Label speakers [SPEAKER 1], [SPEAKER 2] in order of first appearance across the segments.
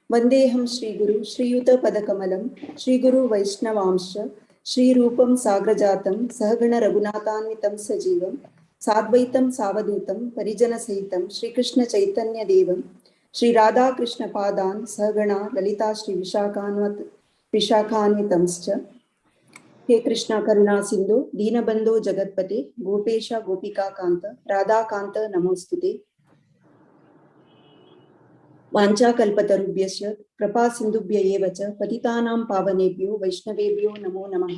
[SPEAKER 1] वन्देऽहं श्रीगुरु श्रीयुतपदकमलं श्रीगुरु वैष्णवांश्च श्रीरूपं साग्रजातं सहगण रघुनाथान्वितं सजीवं साद्वैतं सावधूतं परिजनसहितं श्रीकृष्णचैतन्यदेवं श्रीराधाकृष्णपादान् सहगणा ललिता श्री विशाखान्वितंश्च। हे कृष्णा करुणा सिंधु दीनबंधो जगत्पते गोपेश गोपिका कांत राधाकांत नमोस्तुते। वाञ्छाकल्पतरुभ्यश्च कृपा सिन्धुभ्य एव च पतितानां पावनेभ्यो वैष्णवेभ्यो नमो नमः।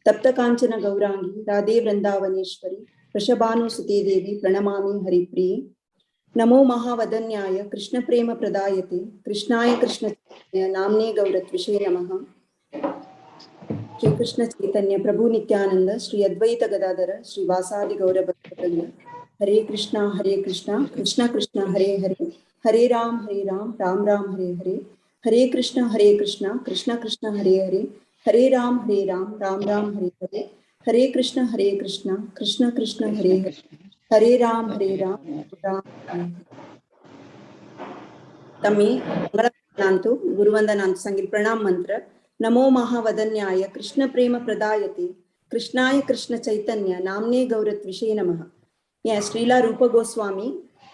[SPEAKER 1] तप्त कांचन गौरांगी राधे वृंदावनेश्वरी वृषभानुसुते देवी प्रणमामि हरिप्रिये। नमो महावदन्याय कृष्ण प्रेम प्रदायते कृष्णाय कृष्ण नामने गौरत्विषे नमः। श्री कृष्ण चैतन्य प्रभु नित्यानंद श्री अद्वैत गदाधर श्री वासादि गौर भक्तवृंद। हरे कृष्णा कृष्णा कृष्णा हरे हरे, हरे राम राम राम हरे हरे, हरे कृष्णा कृष्णा कृष्णा हरे हरे, हरे राम राम राम हरे हरे, हरे कृष्णा कृष्णा कृष्णा हरे हरे, हरे राम राम राम हरे हरे। तमी मंगलांतु गुरुवंदनांतु सांगील प्रणाम मंत्र। नमो महावदन्याय कृष्ण प्रेम प्रदायते कृष्णाय कृष्ण चैतन्य नामने गौरत्विषे नमः। या श्रीला रूप गोस्वामी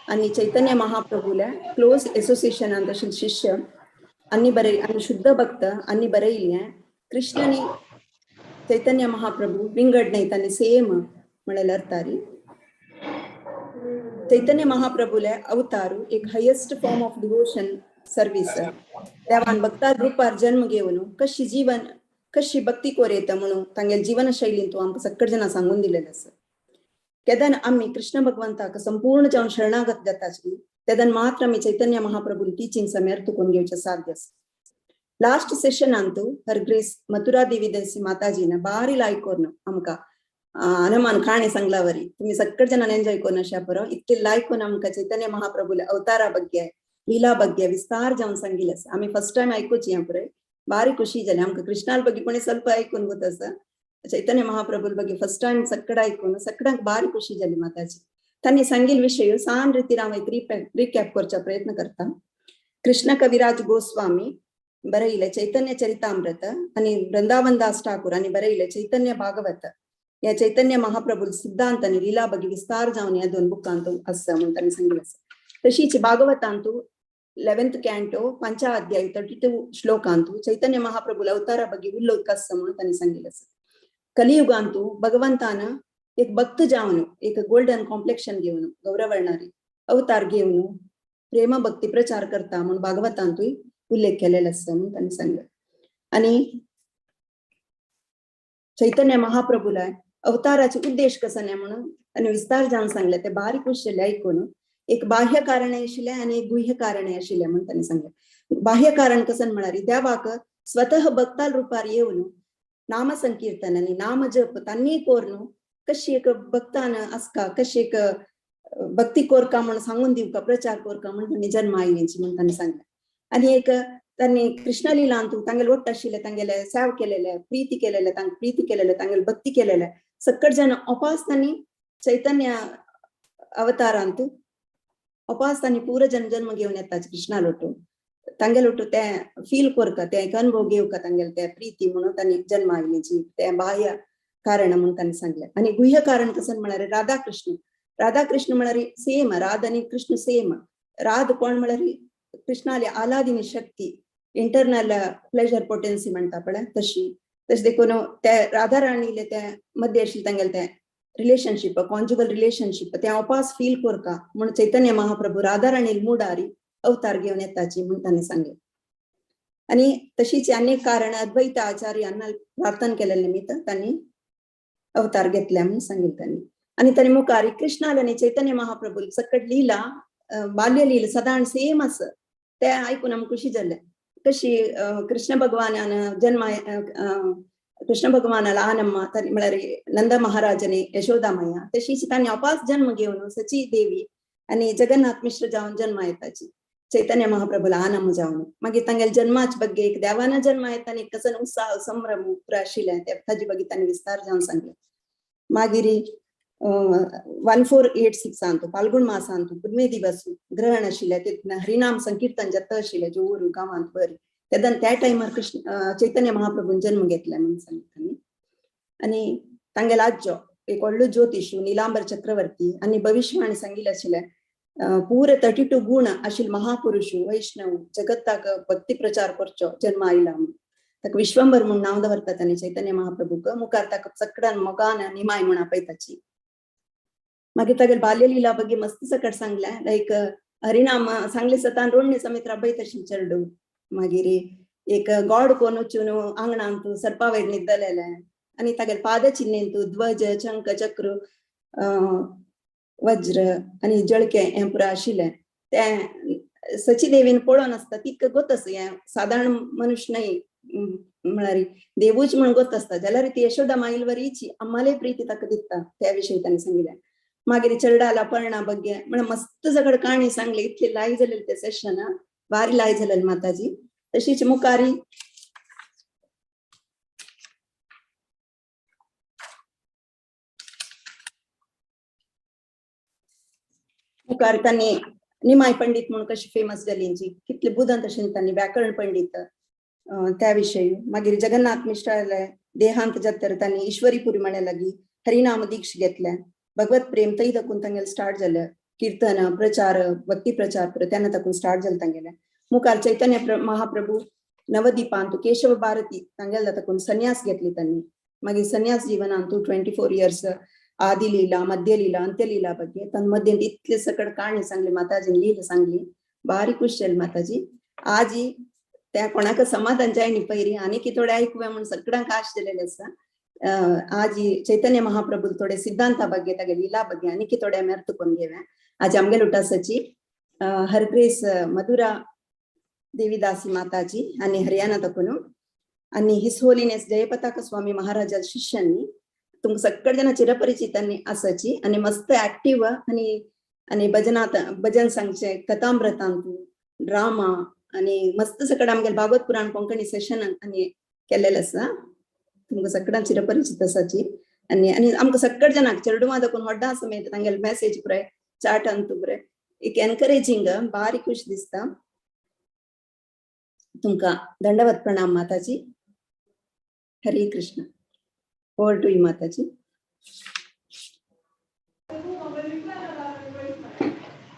[SPEAKER 1] आणि चैतन्य महाप्रभूला क्लोज असोसिएशन अंत शिष्य आणि बरे आणि शुद्ध भक्त आणि बरयिल्लें कृष्णनी चैतन्य महाप्रभू विंगड नाही तांणी सेम म्हणल्यार अर्थारी चैतन्य महाप्रभूले अवतारू एक highest form of devotion service. देवान भक्ता रुपार जन्म घेवन कशी जीवन कशी भक्ती कोर येता म्हणून तांगेल जीवन शैलीन तूं आमकां सक्कड जाणां सांगून दिलेलें आसा। केदन आमी कृष्ण भगवंताक संपूर्ण जावन शरणागत जाताची तेदन मात्र आमी चैतन्य महाप्रभू टीचिंग आमी अर्थ करून घेवचें साध्य आसा। लास्ट सेशन अंतु हर ग्रेस मथुरा देवी दासी माताजीन बारी लायक कोरून आमकां हनुमान काणी सांगलावरी तुम्ही सक्कड जणांनी एन्जॉय करून अशा बरो इतके लायक करून आमकां चैतन्य महाप्रभूले अवतारा ಬಗ್ಗೆ ಲೀಲಾ ಬಗ್ಗೆ ವಿಸ್ತಾರ जावन सांगिल्लें आसा। आमी फर्स्ट टायम आयकुची हें पळय बारी खुशी जाली आमकां। कृष्णाल ಬಗ್ಗೆ कोणी ಸ್ವಲ್ಪ आयकून गोत आसा, चैतन्य महाप्रभूल ಬಗ್ಗೆ फर्स्ट टायम सक्कड आयकून सक्कडांक बारी खुशी जाली। माताजी तांणी सांगिल विशय सान रितीन हांव एक रिकॅप करचा प्रयत्न करता। कृष्ण कविराज गोस्वामी बरयिल्लें चैतन्य चरितामृत आणि वृंदावन दास ठाकूर आणि बरयिल्लें चैतन्य भागवत या चैतन्य महाप्रभू सिद्धांत आणि लीला ಬಗ್ಗೆ विस्तार जावन ह्या दोन बुकांत आसा म्हणून तांणी सांगिल्लें आसा। तशीच भागवतांतु 11th canto पंचाध्याय 32 ಶ್ಲೋಕಾಂತು ಚೈತನ್ಯ ಮಹಾಪ್ರಭುಲ ಅವತಾರ ಬಗ್ಗೆ ಉಲ್ಲೇಖ आसा म्हणून तांणी सांगिल्लें आसा। कलियुगांतु भगवंतान एक भक्त जावन एक गोल्डन कॉम्प्लेक्शन घेवन गौरवर्णारी अवतार घेवन प्रेम भक्ती प्रचार करता म्हणून भागवतांतूय उल्लेख केलेलो आसा म्हणून तांणी सांगलें। आणि चैतन्य महाप्रभूला अवताराचे उद्देश कसो न्ही म्हणून आनी विस्तार जावन सांगले ते बारीक खुश जाले आयकून। एक बाह्य कारण आशिल्लें आनी एक गुह्य कारण आशिल्लें म्हणून तांणी सांगलें। बाह्य कारण कसं म्हळ्यार देवाक स्वतः भक्ताल रुपार येवन नाम संकीर्तन आनी नाम जप तांणी कोरून कशी एक भक्तान आसका कशी एक भक्ती कोरका म्हणून सांगून दिवका प्रचार कोरका म्हणून तांणी जन्म आयिल्ली म्हणून तांणी सांगलें। आनी एक तांणी कृष्णलीलांतू तांगेले ಒಟ್ಟು आशिल्ले तांगेले सेव केलेले प्रीती केलेले तांक प्रीती केलेले तांगेले भक्ती केलेले सक्कड जण अपास तांणी चैतन्य अवतारांतू अपास तांणी पूरा जन जन्म घेवन येता कृष्णा लोटू तांगेले लोटू ते फील कोरका ते एक अनुभव घेवका तांगेले ते प्रीती म्हणून तांणी जन्म आयिल्ली ते बाह्य कारण म्हणून तांणी सांगलें। आनी गुह्य कारण कसं म्हळ्यार राधा कृष्ण, राधा कृष्ण म्हळ्यार सेम राध आनी कृष्ण सेम। राध कोण म्हळ्यार कृष्णाली आलादिनी शक्ती इंटरनल प्लेजर पोटेन्सी म्हणटा पळय तशी तशें देखून ते राधा राणीले ते मध्य आशिल्लें तांगेले ते रिलेशनशीप कॉन्जुगल रिलेशनशीप ते अपास फील कोरका म्हणून चैतन्य महाप्रभू राधा राणी मुडारी अवतार घेवन येताची म्हणून तांणी सांगलें। आनी तशीच अनेक कारण अद्वैत आचार्यांना प्रार्थना केलेले निमित्त तांणी अवतार घेतले म्हणून सांगितलं तांणी। आनी तांणी मुखार कृष्णाले आनी चैतन्य महाप्रभू सकट लीला बाल्य लीला सदां सेम आसा ते आयकून आमकां खुशी जालें। कशी कृष्ण भगवानान जन्म कृष्ण भगवानाला आनम्मा म्हळ्यार नंद महाराजाने यशोदामया तशीच तांणी अपास जन्म घेवन सची देवी आनी जगन्नाथ मिश्र जावन जन्म येताची चैतन्य महाप्रभूला आनम जावन मागीर तांगेले जन्माच ಬಗ್ಗೆ एक देवान जन्म येता आनी कसो उत्साह संभ्रम पुरो आशिल्लें ते ताजे ಬಗ್ಗೆ तांणी विस्तार जावन सांगलें। मागीर 1486 फाल्गुन मासांतु पुनवे दिवस ग्रहण आशिल्लें ते हरिनाम संकीर्तन जाता आशिल्लें जोर गांवांत बरें तेन्ना त्या टायमार कृष्ण चैतन्य महाप्रभून जन्म घेतले म्हणून सांगता. आनी तांगेलो आज्जो एक व्हडलो ज्योतिश निलांबर चक्रवर्ती आनी भविष्यवाणी सांगिल्लें आशिल्लें पुरे 32 गुण आशिल्ले महापुरुष वैष्णव जगत्ताक भक्ती प्रचार करचो जन्म आयला म्हणून ताका विश्वंभर म्हूण नांव दवरतात आनी चैतन्य महाप्रभूक मुखार ताका सगळ्यान मोगान निमाय म्हूण आपयताची. मागीर तागेले बाल्यलीला ಬಗ್ಗೆ मस्त सकट सांगलें लायक हरिनाम सांगले सतान रोडणी समेत राबयत आशिल्लें चेडू. मागीर एक गॉड कोन वचून आंगणांत सर्पा वयर न्हिदलेलें आनी तागेले पाद चिन्हेंतु ध्वज शंख चक्र वज्र आनी जळके हें पुरा आशिल्लें. तें सची देवीन पळोवन आसता तिका गोत आसा हें सादारण मनुष्य न्हय म्हळ्यार देवूच म्हण गोत आसता जाल्यार ती यशोदा माईल वरीची अम्माले प्रीती ताका दिता त्या विशयी ताणें सांगिल्लें. मागीर चेरडाला पर्णा ಬಗ್ಗೆ म्हण मस्त सगळं काणी सांगली इतली लायक जालेलें तें सेशन भारी लायक जालेलें माताजी. तशीच मुखारी मुखार तांणी निमाय पंडित म्हणून कशी फेमस जाली कितले बुदंत आशिल्ले तांणी व्याकरण पंडित त्या विशयी. मागीर जगन्नाथ मिश्राले देहांत जातर तांणी ईश्वरीपुरी म्हळ्या लागी हरिनाम दीक्ष घेतलें. भगवत प्रेम थंय दाखून तांगेलें स्टार्ट जालें कीर्तन प्रचार भक्ती प्रचार तेन्ना ताकून स्टार्ट जालें तांगेलें. मुखार चैतन्य महाप्रभू नवदीपांत केशव भारती तांगेले ताकून संन्यास घेतली तांणी. मागीर संन्यास जीवनांतु 24 इयर्स आदिलीला मध्यलीला अंत्यलीला ಬಗ್ಗೆ तन्मध्ये इतले सकड काणी सांगली माताजीन लीला सांगली भारी खुश जाली माताजी. आजी त्या कोणाक समाधान जाय न्ही पयरी आनी की थोडे आयकुया म्हूण सगळ्यांक आश जालेले आसा. आजी चैतन्य महाप्रभू थोडे सिद्धांता ಬಗ್ಗೆ तागे लीला ಬಗ್ಗೆ आनी की थोडे आमी अर्थ करून घेवया. आज आमगेले उठासाची हरग्रेस मधुरा देवीदासी माताजी आणि हरियाणा तकून आणि his holiness Jayapataka स्वामी महाराजा शिष्यांनी तुमकां सगळे जण चिरपरिचितांनी आसाची आणि मस्त ऍक्टिव्ह आणि आणि भजनात भजन सांगचे कथामृतांतु ड्रामा आणि मस्त सगळं आमगेले भागवत पुराण कोंकणी सेशन आणि केलेलं आसा. तुमकां सगळ्यांक चिरपरिचित आसाची आणि आणि आमकां सगळे जणांक चेडवां दाखोवन व्हडा समेत तांगेले मॅसेज पुराय चाट अंतु पुराय एक एनकरेजिंग भारी खुश दिसता. तुमकां दंडवत प्रणाम Mataji. Hare Krishna. Over to you Mataji.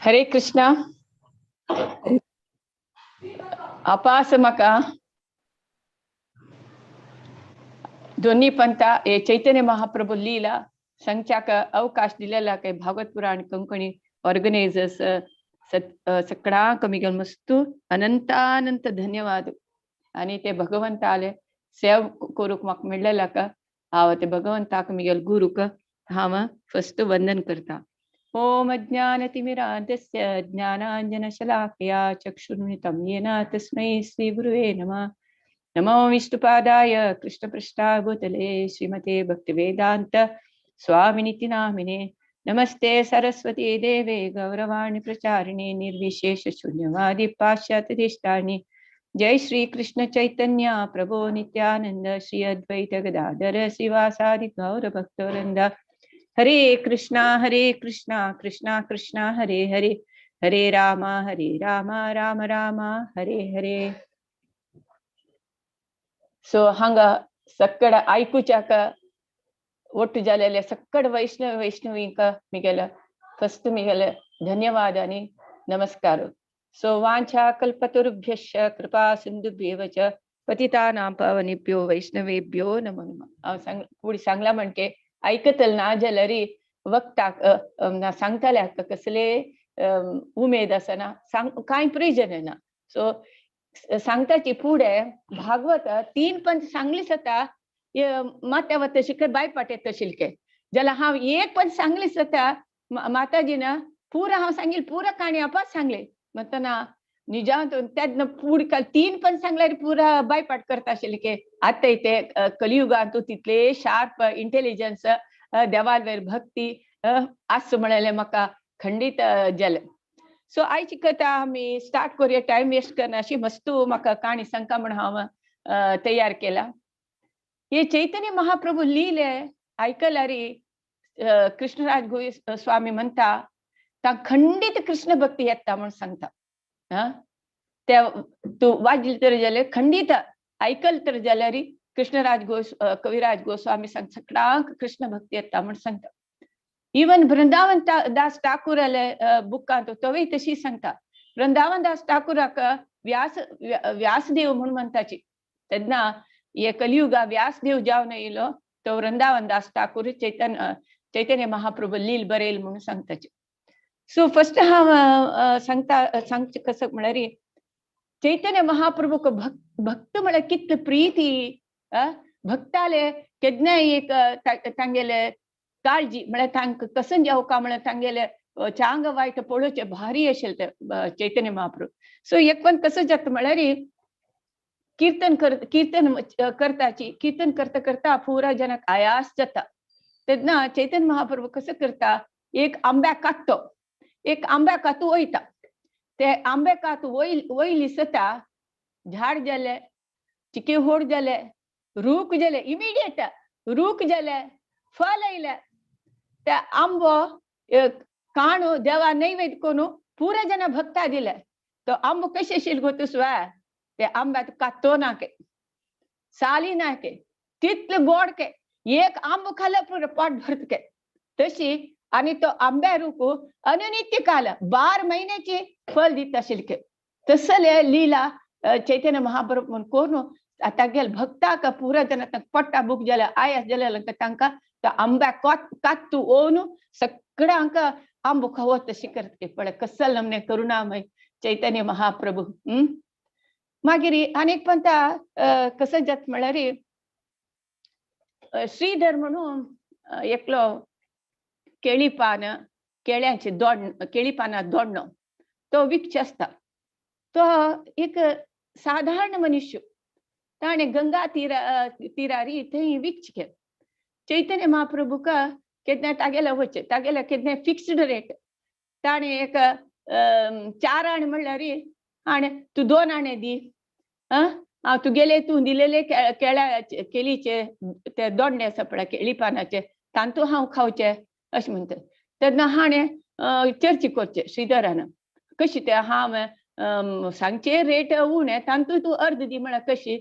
[SPEAKER 2] Hare Krishna. अपास म्हाका दोन्ही पंथा हे चैतन्य महाप्रभू लीला सांगच्याक अवकाश दिलेला काय भागवत पुराण कोंकणी ऑर्गनायझर्स सगळ्यांक मिगेल मस्तू अनंतानंत धन्यवाद. आणि ते भगवंताले सेव करूंक म्हाका मेळ्ळेला हांव ते भगवंताक मिगेल गुरूक हांव फस्ट वंदन करता. ओम अज्ञानतिमिरान्धस्य ज्ञानाञ्जनशलाकया चक्षुर्मितं येन तस्मै श्रीगुरुवे नमः. नमो विष्णुपादाय कृष्णपृष्ठाय भूतले श्रीमते भक्तिवेदान्त स्वामिनिति नामिने. नमस्ते सरस्वती देवे गौरवाणी प्रचारिणे निर्विशेष शून्यवादी पाश्चात्यदेष्टानि. जय श्री कृष्ण चैतन्य प्रभो नित्यानंद श्री अद्वैत गदाधर श्रीवासादि गौर भक्तवृंद. हरे कृष्णा कृष्णा कृष्णा हरे हरे, हरे रामा राम राम हरे हरे. सो हांगा सक्कड आयकुच्याक ಒಟ್ಟು जालेले सक्कड वैष्णव वैष्णवींक मिगेल फस्ट मिगेल धन्यवाद आणि नमस्कार. सो वाञ्छा कल्पतरुभ्यश्च कृपा सिंधुभ्येव च पतितानां पावनेभ्यो वैष्णवेभ्यो नमो नमः. हांव सांग फुडें सांगला म्हणके आयकतल ना जाल्यार वक्ताक ना सांगतल्याक कसले उमेद आसना, सांग कांय प्रयोजन ना. सो सांगताची फुडें भागवत तीन पण सांगली जाता मात्या वता शिकय बायपाट येता शिल्के जाल्यार हांव एक पण सांगली जाता माताजीन पुरा हांव सांगील पुरा काणी आपाच सांगले म्हणटना निजांत तेन्ना फुडें काल तीन पण सांगल्यार पुरा बायपाट करता आशिल्ले की आतां ते कलियुगांत तितले शार्प इंटेलिजन्स देवालवेर भक्ती आस म्हणलें म्हाका खंडीत जालें. सो आयची कथा आमी स्टार्ट करुया, टायम वेस्ट करना अशी मस्तू म्हाका काणी सांगता म्हण हांव तयार केला. हे चैतन्य महाप्रभू लिहिले आयकल्यार कृष्णराज गोस्वामी म्हणटा ता खंडीत कृष्ण भक्ती येता म्हूण सांगता. ते तूं वाजले तर जाल्यार खंडीत आयकल तर जाल्यार कृष्णराज कविराज गोस्वामी सांग सगळ्यांक कृष्ण भक्ती येता म्हूण सांगता. इवन वृंदावन दास ठाकूराले बुकांत तोवूय तशी सांगता. वृंदावन दास ठाकूराक व्यासदेव म्हूण म्हणटाची. तेन्ना हे कलियुगा व्यासदेव जावन येयलो तो वृंदावन दास ठाकूर चैतन्य महाप्रभू लील बरयल म्हणून सांगताचे. सो फर्स्ट हांव सांगता सांगचें कसं म्हळ्यार चैतन्य महाप्रभूक भक्त म्हळ्यार कितली प्रीती. भक्ताले केन्नाय एक तांगेले काळजी म्हळ्यार तांकां कसं जावका म्हळ्यार तांगेले चांग वायट पळोवचें भारी आशिल्लें ते चैतन्य महाप्रभू. सो एकवन कसं जाता म्हळ्यार कीर्तन करताची कीर्तन करता करता पुरा जनाक आयास जाता. तेन्ना चैतन्य महाप्रभू कसं करता एक आंब्या काडटो एक आंब्या कातू वयता ते आंबे कात वयली सता झाड जाले चिके होड जाले रूख जाले इमिडिएट रूख जाले फल आयले ते आंबो काणू देवा नैवेद्य करून पुरा जना भक्ता दिले. तो आंबो कशें आशिल्लो गो तुसवा ते आंब्यात कातो ना के साली ना के तितले गोड के एक आंबो खाल्यार पुरो पोट भरत के तशी. आनी तो आंब्या रूख अनुनित्य काल 12 महिन्याची फल दिता आशिल्ले. तसले लीला चैतन्य महाप्रभू म्हूण करून तागेले भक्ताक पुरा जना पोट्टा भूक जाल्या आयास जाल्या तांकां तो आंब्या कात्तू ओवन सगळ्यांक आंबो खावत तशी करता. पळय कसल नमने करुणामय चैतन्य महाप्रभू. मागीर आनीक पण कसं जाता म्हळ्यार श्रीधर म्हणून एकलो केळी पान केळ्यांचे दोड केळी पानां दोडणो तो विकचे आसता. तो एक साधारण मनुष्य ताणें गंगा तिरारी थंय विकचे. चैतन्य महाप्रभूक केन्ना तागेले वचचे तागेले केन्ना फिक्स्ड रेट ताणें एक 4 आणे म्हणल्यार आणे तूं 2 आणे दी हांव तुगेले तूं दिलेले केळ्या केळीचे ते दोडणे आसा पळय केळी पानाचे तांतू हांव खावचे अशें म्हणटा. तेन्ना हाणें चर्चा करचे श्रीधरान कशी ते हांव सांगचे रेट उणें तांतू तूं अर्द दी म्हळ्यार कशी.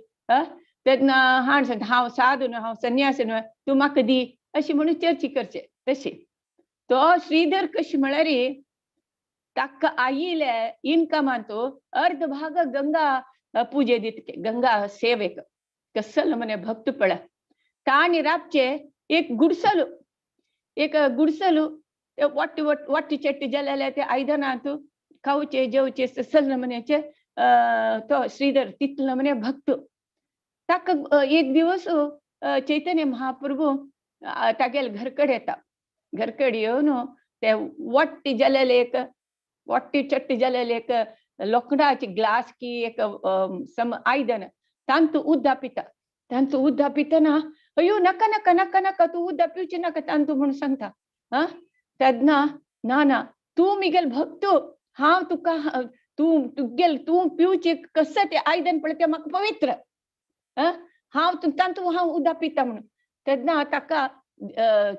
[SPEAKER 2] तेन्ना हाण सांगता हांव साधू न्हय हांव संन्यासी न्हय तूं म्हाका दी अशी म्हणून चर्चा करचे तशी. तो श्रीधर कशी म्हळ्यार ताका आयिल्ले इनकमांत अर्ध भाग गंगा पूजे दितके गंगा सेवेक. कसल म्हणे भक्त पळय ताणी राबचे एक गुडसलू एक गुडसलू वाटी वाटी चट्टी जालेले ते आयदनांत खावचे जेवचे तसल नमन्याचे तो श्रीधर तितलो नमने भक्त. ताका एक दिवस चैतन्य महाप्रभू तागेले घरकडे येता. घरकडे येवन ते वाटी जालेले एक वाटी चट्टी जालेले एक लोखणाची ग्लास की एक सम आयदन तांतू उद्दा पिता. तांतू उद्दा पितना अयो नाका नाका नाका नाका तूं उद्दा पिवचे नाका तांतू म्हणून सांगता. तेन्ना ना ना तूं मिगेल भक्त हांव तुका तूं तुगेल तूं पिवचे कसं ते आयदन पळय तें म्हाका पवित्र हांव तांतू हांव उद्दा पिता म्हणून. तेन्ना ताका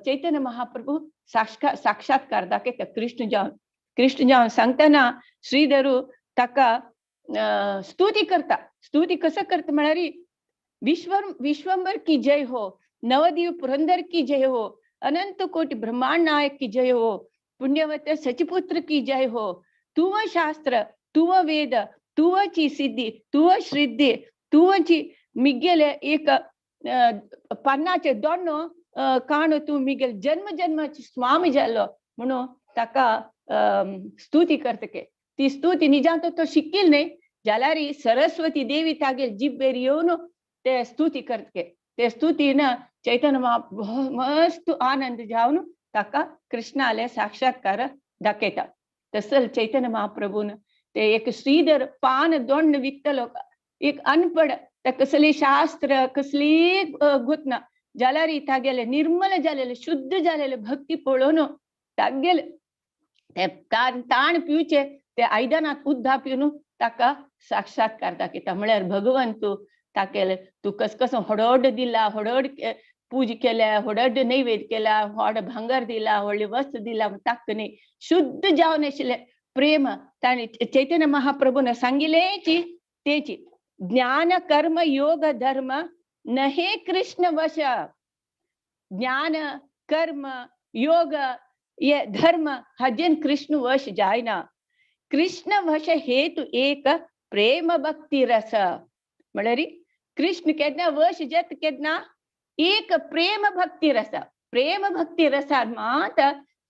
[SPEAKER 2] चैतन्य महाप्रभू साक्षात्कार दाखयता कृष्ण जावन. कृष्ण जावन सांगतना श्रीधरू ताका स्तुती करता. स्तुती कसं करता म्हळ्यार विश्वंभर की जय हो, नवदीप पुरंदर की जय हो, अनंत कोटि ब्रह्मांड नायक की जय हो, पुण्यवत सचिपुत्र की जय हो, तुव शास्त्र तुव वेद तुवची सिद्धी तुव श्रिद्धी तुवची मिगेले एक पन्नाचे दोण्णो काणू तूं मिगेल जन्म जन्माची स्वामी जालो म्हणून ताका स्तुती करतके. ती स्तुती निजांत तो शिकील न्हय जाल्यार सरस्वती देवी तागेल जिब्बेर येवन ते स्तुती करतके. ते स्तुतीन चैतन्य मस्त आनंद जावन ताका कृष्णाले साक्षात्कार दाखयता. तसल चैतन्य महाप्रभून ते एक श्रीधर पान दोंड विकतलो एक अनपड ते कसली शास्त्र कसली गोतना जाल्यार तागेले निर्मल जालेले शुद्ध जालेले भक्ती पळोवन तागेले ते ताण पिवचे ते आयदनांत उद्दा पिवन ताका साक्षात्कार दाखयता. म्हळ्यार भगवंत ताकेले तूं कस कसो हडोड दिला हडोड पूजा केल्या, व्हड नैवेद्य केला, व्हड भांगर दिला, व्हडली वस्त दिला, ताक न्ही शुद्ध जावन आशिल्लें प्रेम ताणें चैतन्य महाप्रभून सांगिलेची तेची ज्ञान कर्म योग धर्म नहे कृष्ण वश. ज्ञान कर्म योग ये धर्म हजन कृष्ण वश जायना. कृष्ण वश हेतु एक प्रेम भक्ती रस. म्हळ्यार कृष्ण केन्ना वश जाता केन्ना एक प्रेम भक्ती रस, प्रेम भक्ती रसान मात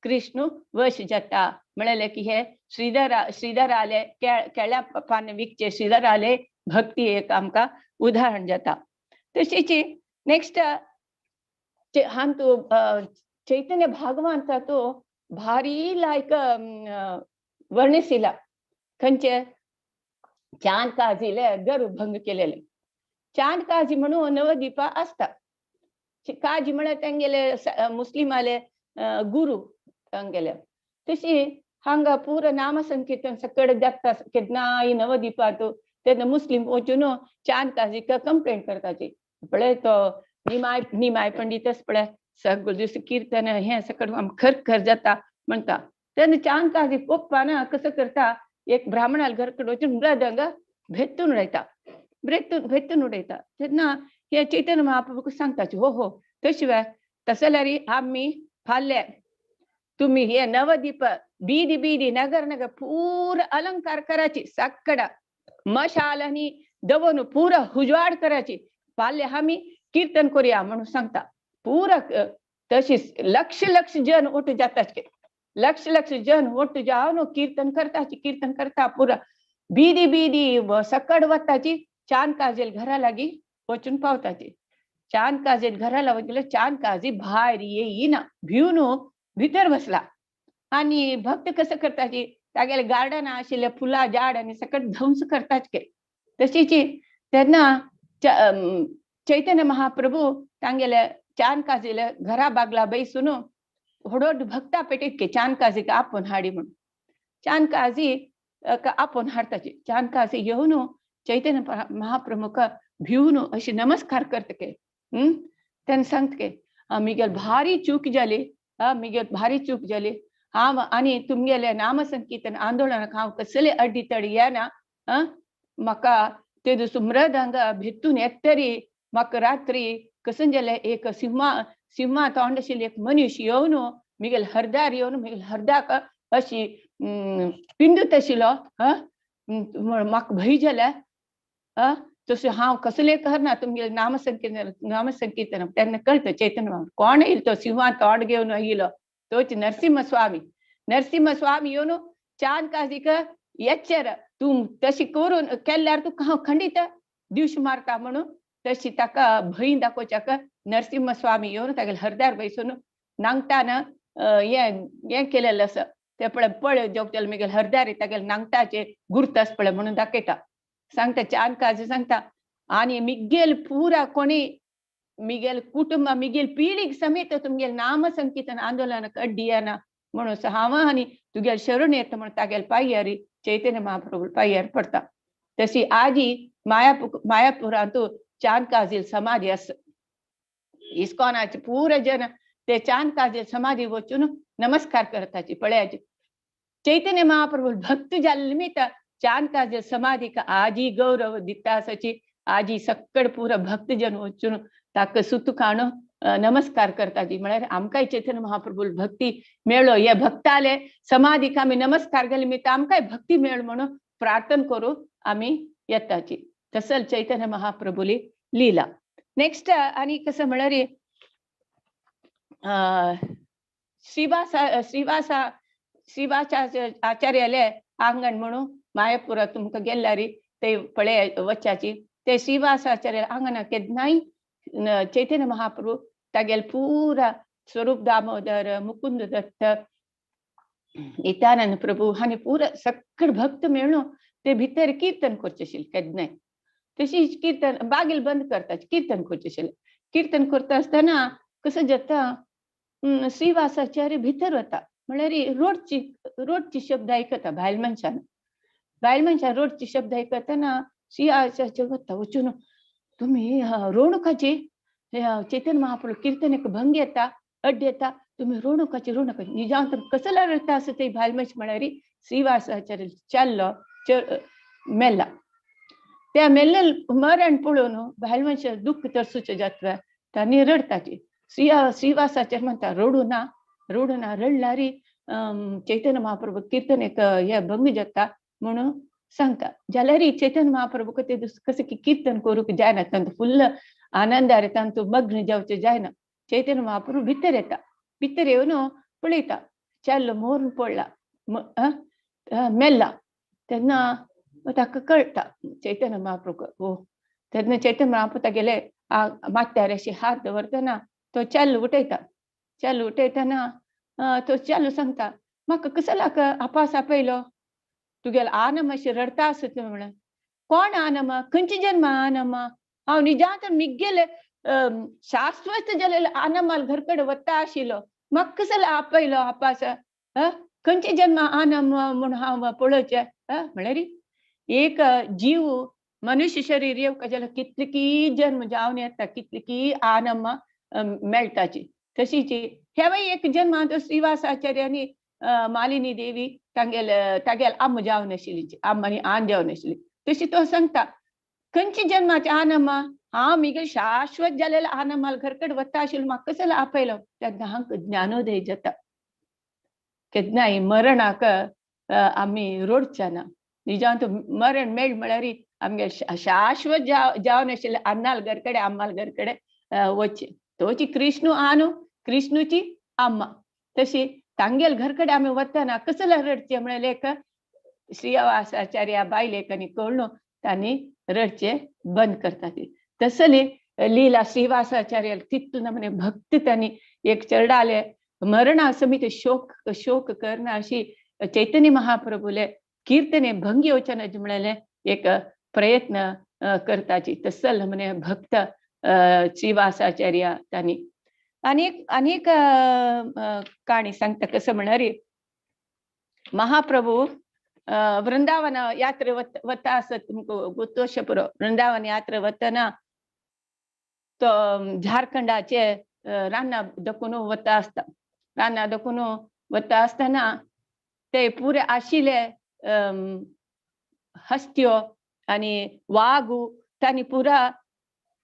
[SPEAKER 2] कृष्ण वश जाता. म्हळ्यार की हे श्रीधर श्रीधराले केळ्या पान विकचे श्रीधराले भक्ती एक आमकां उदाहरण जाता. तशीच नेक्स्ट हांतू चैतन्य भागवंता तो भारी लायक वर्णिसिला. खंयचे चांद काजीले गर्व भंग केलेले. चांद काजी म्हणून नवदीपा असता. काजी म्हळ्यार तेंगेले मुस्लिमाले गुरु तांगेले. तशी हांगा पुरा नामसंकीर्तन सकड जाता केन्नाय नवदीपांत तेन्ना मुस्लिम वचून चांद काजीक कंप्लेंट करताची. पळय तो निमाय निमाय पंडितच पळय सगळो दीस कीर्तन हें सगळं खर खर जाता म्हणटा. तेन्ना चांद काजी पप्पान कसं करता एक ब्राह्मणाल घरकडे वचून मृदंग भेटून उडयता, भेटून भेटून उडयता. तेन्ना हे चैतन्य महाप्रभूक सांगताची हो हो तशें तशें जाल्यार आमी फाल्यां तुम्ही हे नवदीप बीदी बीदी नगर नगर पूर अलंकार करायची, साकड मशाल आणि दवरून पुरा उजवाड करायची, फाल्यां आमी कीर्तन करूया म्हणून सांगता. पुरा तशी लक्ष लक्ष जन ओटू जातात, लक्ष लक्ष जन ओटू जावन कीर्तन करताची, कीर्तन करता पुरा बीदी बीदी सकड वताची. चांद काजेल घरा लागी वचून पावताची. चांद काजेल घरा गेले चांद काजी भायर येईना, भिवन भितर बसला. आणि भक्त कसं करताची तागेले गार्डन आशिल्ले फुलां झाड आनी सकट ध्वंस करतात के. तशीच तेन्ना चैतन्य महाप्रभू तांगेले चांद काजीले घरा बागला बैसून होडोड भक्ता पेटीत के चांद काजीक आपोवन हाडी म्हणून. चांद काजी आपोवन हाडताची. चांद काजी येवन चैतन्य महाप्रभूक भिवन अशी नमस्कार करता के. तेन्ना सांगता के मिगेल भारी चूक जाली, मिगेल भारी चूक जाली, हांव आनी तुमगेले नामसंकीर्तन आंदोलनाक हांव कसले अड्डी तडी येना. म्हाका ते दीस मृदंग भेटून येतरी म्हाका रात्री कसं जालें एक सिंहा सिंहा तोंड आशिल्ले एक मनीस येवन मिगेल हरदार येवन मिगेल हरदाक अशी पिंदूत आशिल्लो. म्हाका भंय जालें. तशें हांव कसलें करना तुमगेलें नामसंकीर्तन नामसंकीर्तन. तेन्ना कळटा चैतन्य कोण येयलो तो सिंहा तोंड घेवन येयलो तोच नरसिंह स्वामी. नरसिंह स्वामी येवन चांद काजीक एच्चर तूं तशी करून केल्यार तुका हांव खंडीत दिवश मारता म्हणून तशी ताका भंय दाखोवच्याक नरसिंह स्वामी येवन तागेले हरदार बैसून नांगटान हें हें केलेलें आसा ते पळय पळय जोगतेल मिगेल हरदार तागेले नांगटाचे गुर्त आसा पळय म्हणून दाखयता. सांगता चांद काजी सांगता आनी मिगेल पुरा कोणी मिगेल कुटुंब मिगेल पिळीक समेत तुमगेल नामसंकीर्तन आंदोलनाक अड्डी येना म्हणून हांव आनी तुगेल शरण येता म्हणून तागेल पांयार चैतन्य महाप्रभू पांयार पडटा. तशी आजी मायापुरांत चांद काजील समाधी आसा. इस्कॉनाचे पुरा जन ते चांद काजील समाधी वचून नमस्कार करताची. पळयाची चैतन्य महाप्रभू भक्त जाल्ले निमित्त चांद काजील समाधीक आजी गौरव दिता आसाची. आजी सक्कड पुरा भक्तजन वचून ताका सुतुकाण नमस्कार करताची. म्हळ्यार आमकांय चैतन्य महाप्रभू भक्ती मेळो, हे भक्ताले समाधीक आमी नमस्कार केले निमित्त आमकांय भक्ती मेळ म्हणून प्रार्थना करू आमी येताची. तसल चैतन्य महाप्रभूली लीला. नेक्स्ट आनी कसं म्हळ्यार श्रीवासा श्रीवासा श्रीवासा आचार्याले आंगण म्हणून मायापुरात तुमकां गेल्यार ते पळय वचाची. ते श्रीवास आचार्य आंगणा केन्नाय चैतन्य महाप्रभू तागेले पुरा स्वरूप दामोदर मुकुंद दत्त नित्यानंद प्रभू आनी पुरा सगळे भक्त मेळून ते भितर कीर्तन करचे आशिल्ले केन्नाय. तशी कीर्तन बागेल बंद करता कीर्तन करचे आशिल्ले. कीर्तन करता आसतना कसं जाता श्रीवासाचार्य भितर वता म्हळ्यार रोडची रोडची शब्द आयकता बायल मनशान. बायल मनशान रोडची शब्द आयकतना श्रीवासाचार्य वता वचून तुमी रोडूकाची चैतन्य महाप्रभू कीर्तनेक भंग येता, अड्ड येता, तुमी रोणुकाची रोणुक निजांत कसला रडटा आसा ते भायल मनीस म्हळ्यार श्रीवासाचार्य चाललो मेल्ला. त्या मेल्ले मरण पळोवन भायल मनशां दुख्ख तरसूचें जातलें, तांणी रडटाची. श्रीवासाचार्य म्हणटा रडू ना, रडू ना, रडल्यार चैतन्य महाप्रभू कीर्तनेक हे भंग जाता म्हणून सांगता. जाल्यार चैतन्य महाप्रभू ते कशें की कीर्तन करूंक जायना, तांकां फुल्ल आनंदार तांतू मग्न जावचें जायना. चैतन्य महाप्रभू भितर येता, भितर येवन पळयता चेल्लो मोरून पडला, मेल्ला. तेन्ना ताका कळटा चैतन्य महाप्रभू ओ. तेन्ना चैतन्य महाप्रभू तागेले माथ्यार अशे हात दवरतना तो चेल्लो उठयता. चेल्लो उठयतना तो चेल्लो सांगता म्हाका कसलाक आपास आपयलो, तुगेलो आनम अशें रडता आसत म्हणून. कोण आनम, खंयचे जन्म आनम, हांव निजांत मिगेले शाश्वत जालेले आनमाल घर कडेन वता आशिल्लो, म्हाका कसलो आपयलो आपास, खंयचे जन्म आनम म्हूण हांव पळोवचें. म्हळ्यार एक जीव मनुष्य शरीर येवका जाल्यार कितले की जन्म जावन येता, कितले की आनम मेळटाची. तशीच हेवय एक जन्म तो श्रीवासाचार्यानी मालिनी देवी तांगेल तागेल आम जावन आशिल्ली, आम आनी आन जावन आशिल्ली. तशी तो सांगता खंयचे जन्माचे आनम, हांव मिगेल शाश्वत जालेले आनमाल घर कडेन वता आशिल्लो, म्हाका कसलो आपयलो. तेन्ना हांकां ज्ञानोदय जाता. केन्नाय मरणाक आमी रोडचे ना, निजांत मरण मेळ म्हळ्यार आमगे शाश्वत जावन आशिल्ले अन्नाल घर कडेन आम्माल घर कडेन वचचें. तोची कृष्णू आनू, कृष्णूची अम्मा, तशी तांगेल घर कडेन आमी वतना कसले रडचें म्हळ्यार एक श्रीवासाचार्य बायलेक आनी कळ्ळो तांणी रडचें बंद करता. ती तसली लीला श्रीवासाचार्य तितून म्हणे भक्त तांणी एक चरडाले मरणा समित शोक शोक करना अशी चैतन्य महाप्रभूले कीर्तने भंगी वचन म्हळ्यार एक प्रयत्न करताची. तसल म्हणे भक्त श्रीवासाचार्य तांणी. अनेक अनेक काणी सांगता कसं म्हळ्यार महाप्रभू वृंदावन यात्रे वता आसत तुमकां गोतोशें पुरो. वृंदावन यात्रे वतना तो झारखंडाचे रानां दखून वता आसता. रानां दखून वता आसतना ते पुरे आशिल्ले हस्त्यो आनी वागू तांणी पुरा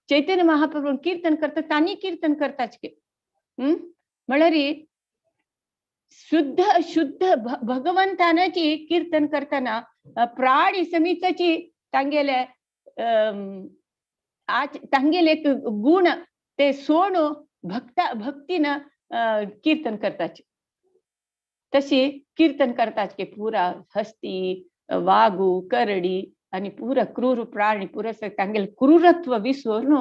[SPEAKER 2] चैतन्य महाप्रभू कीर्तन करता, तांणी कीर्तन करताच की म्हळ्यार शुद्ध शुद्ध भगवंतानाची कीर्तन करतना प्राणी समिताची तांगेले तांगेले एक गुण ते सोणू भक्ता भक्तीन कीर्तन करताचे. तशी कीर्तन करताच की पुरा हस्ती वागू करडी आणि पुरा क्रूर प्राणी पुरा तांगेले क्रूरत्व विसरून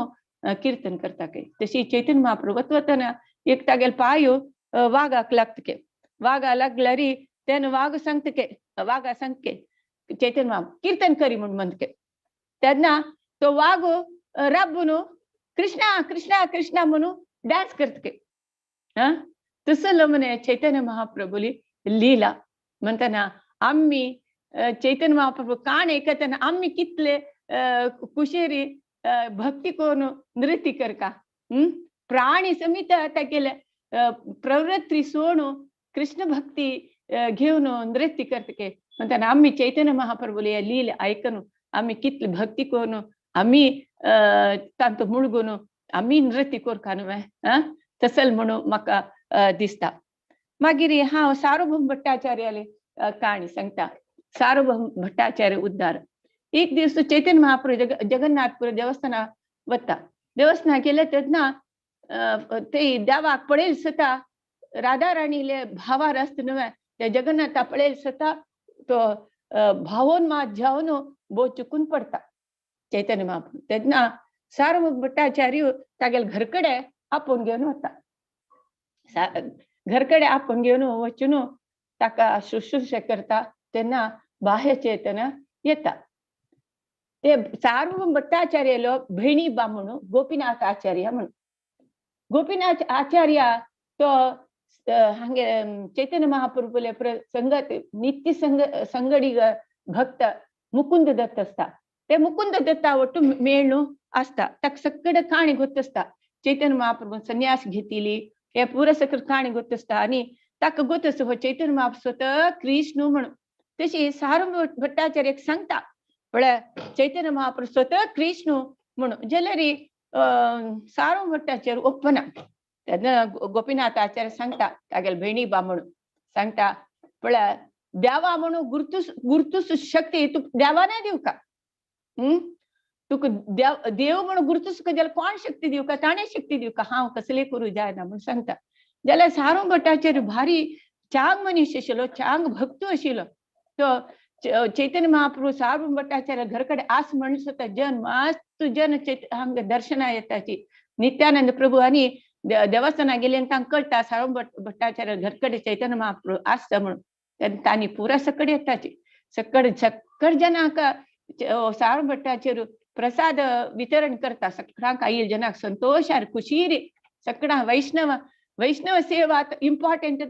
[SPEAKER 2] कीर्तन करता के. तशी चैतन्य महाप्रभू वतना एक तागेले पायो वागाक लागतके, वागा लागल्यारी तेन्ना वाग सांगतके, वागा सांगके चैतन्य महाप्रभू कीर्तन करी म्हूण म्हणके. तेन्ना तो वाग राबून कृष्णा कृष्णा कृष्णा म्हणून डान्स करतके. तसलो म्हणे चैतन्य महाप्रभूली लीला म्हणटना आमी चैतन्य महाप्रभू काण ऐकतना आमी कितले कुशेरी भक्ती करून नृत्य करका. प्राणी समित तागेले प्रवृत्ती सोडून कृष्ण भक्ती घेवन नृत्य करतके. म्हणटना आमी चैतन्य महाप्रभूले लीला आयकून आमी कितले भक्ती करून आमी तांतू मुळगून आमी नृत्य करका न्हय तसल म्हणून म्हाका दिसता. मागीर हांव सार्वभौम भट्टाचार्याले काणी सांगता. सार्वभौम भट्टाचार्य उद्धार. एक दीस चैतन्य महाप्रभू जगन्नाथपुर देवस्थाना वता. देवस्थाना गेले तेन्ना ते देवाक पळयल सता राधा राणीले भावार आसता न्हय ते जगन्नाथा पळयल सता तो भावोन मात जावन बो चुकून पडटा चैतन्य महाप्रभू. तेन्ना सार्वभौम भट्टाचार्य तागेले घर कडेन आपोवन घेवन वता. घर कडेन आपोवन घेवन वचून ताका शुश्रूषा करता. तेन्ना बाह्य चेतन येता. ते सार्वभौम भट्टाचार्यलो भयणी बा म्हणून गोपीनाथ आचार्य म्हणून. गोपीनाथ आचार्य तो हांगे चैतन्य महाप्रभूले संगत नित्य संगडी भक्त मुकुंद दत्त आसता. ते मुकुंद दत्ता ಒಟ್ಟು ಮೇಳು आसता. ताका सगळे काणी गोत्त आसता. चैतन्य महाप्रभू संन्यास घेतिली हे पुरा सकळ काणी गोत आसता आनी ताका गोत आसता हो चैतन्य महाप्रभू स्वतः कृष्ण म्हणून. तशी सार्वभौम भट्टाचार्य सांगता म्हळ्यार चैतन्य महाप्रभू स्वतः कृष्ण म्हणून जाल्यार सार्वभौम भट्टाचार्य ಒಪ್ಪನ. तेन्ना गोपीनाथ आचार्य सांगता तागेले भयणी बा म्हणून सांगता म्हळ्यार देवा म्हणून गुर्तुस गुर्तुस शक्ती तुका देवाने दिवका, तुका देव देव म्हणून गुर्तुस जाल्यार कोण शक्ती दिवका, ताणें शक्ती दिवका, हांव कसले करूं जायना म्हणून सांगता. जाल्यार सार्वभौम भट्टाचार्य भारी चांग मनीस आशिल्लो, चांग भक्त आशिल्लो. तो चैतन्य महाप्रभू सार्वभौम भट्टाचार्य घर कडेन आस म्हणून सुद्दां जन मस्त जन हांगा दर्शना येताची. नित्यानंद प्रभू आनी देवस्थाना गेले आनी तांकां कळटा सार्वभौम भट्टाचार्य घर कडेन चैतन्य महाप्रभू आसता म्हणून. तेन्ना तांणी पुरा सकड येताची, सकड सकड जनांक सार्वभौम भट्टाचार्य प्रसाद वितरण करता, सगळ्यांक आयल जनाक संतोषार खुशीर सगळ्या वैष्णव वैष्णव सेवा इम्पॉर्टंट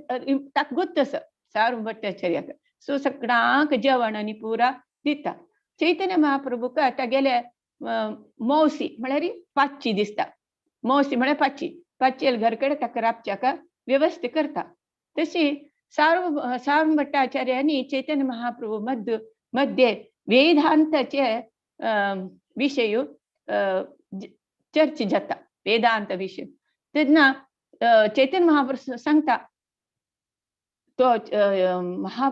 [SPEAKER 2] ताका गुत्त आसा सार्वभौम भट्टाचार्याक. सो सगळ्यांक जेवण आनी पुरा दिता. चैतन्य महाप्रभूक तागेले मौसी म्हळ्यार पाचची दिसता, मौसी म्हळ्यार पाचची, पाचची घर कडेन ताका राबच्याक व्यवस्था करता. तशी सार्वभौम भट्टाचार्य आनी चैतन्य महाप्रभू मध्ये वेदांताचे विशय चर्चा जाता, वेदांत विशय. तेन्ना चैतन्य महाप्रभू सांगता तो महा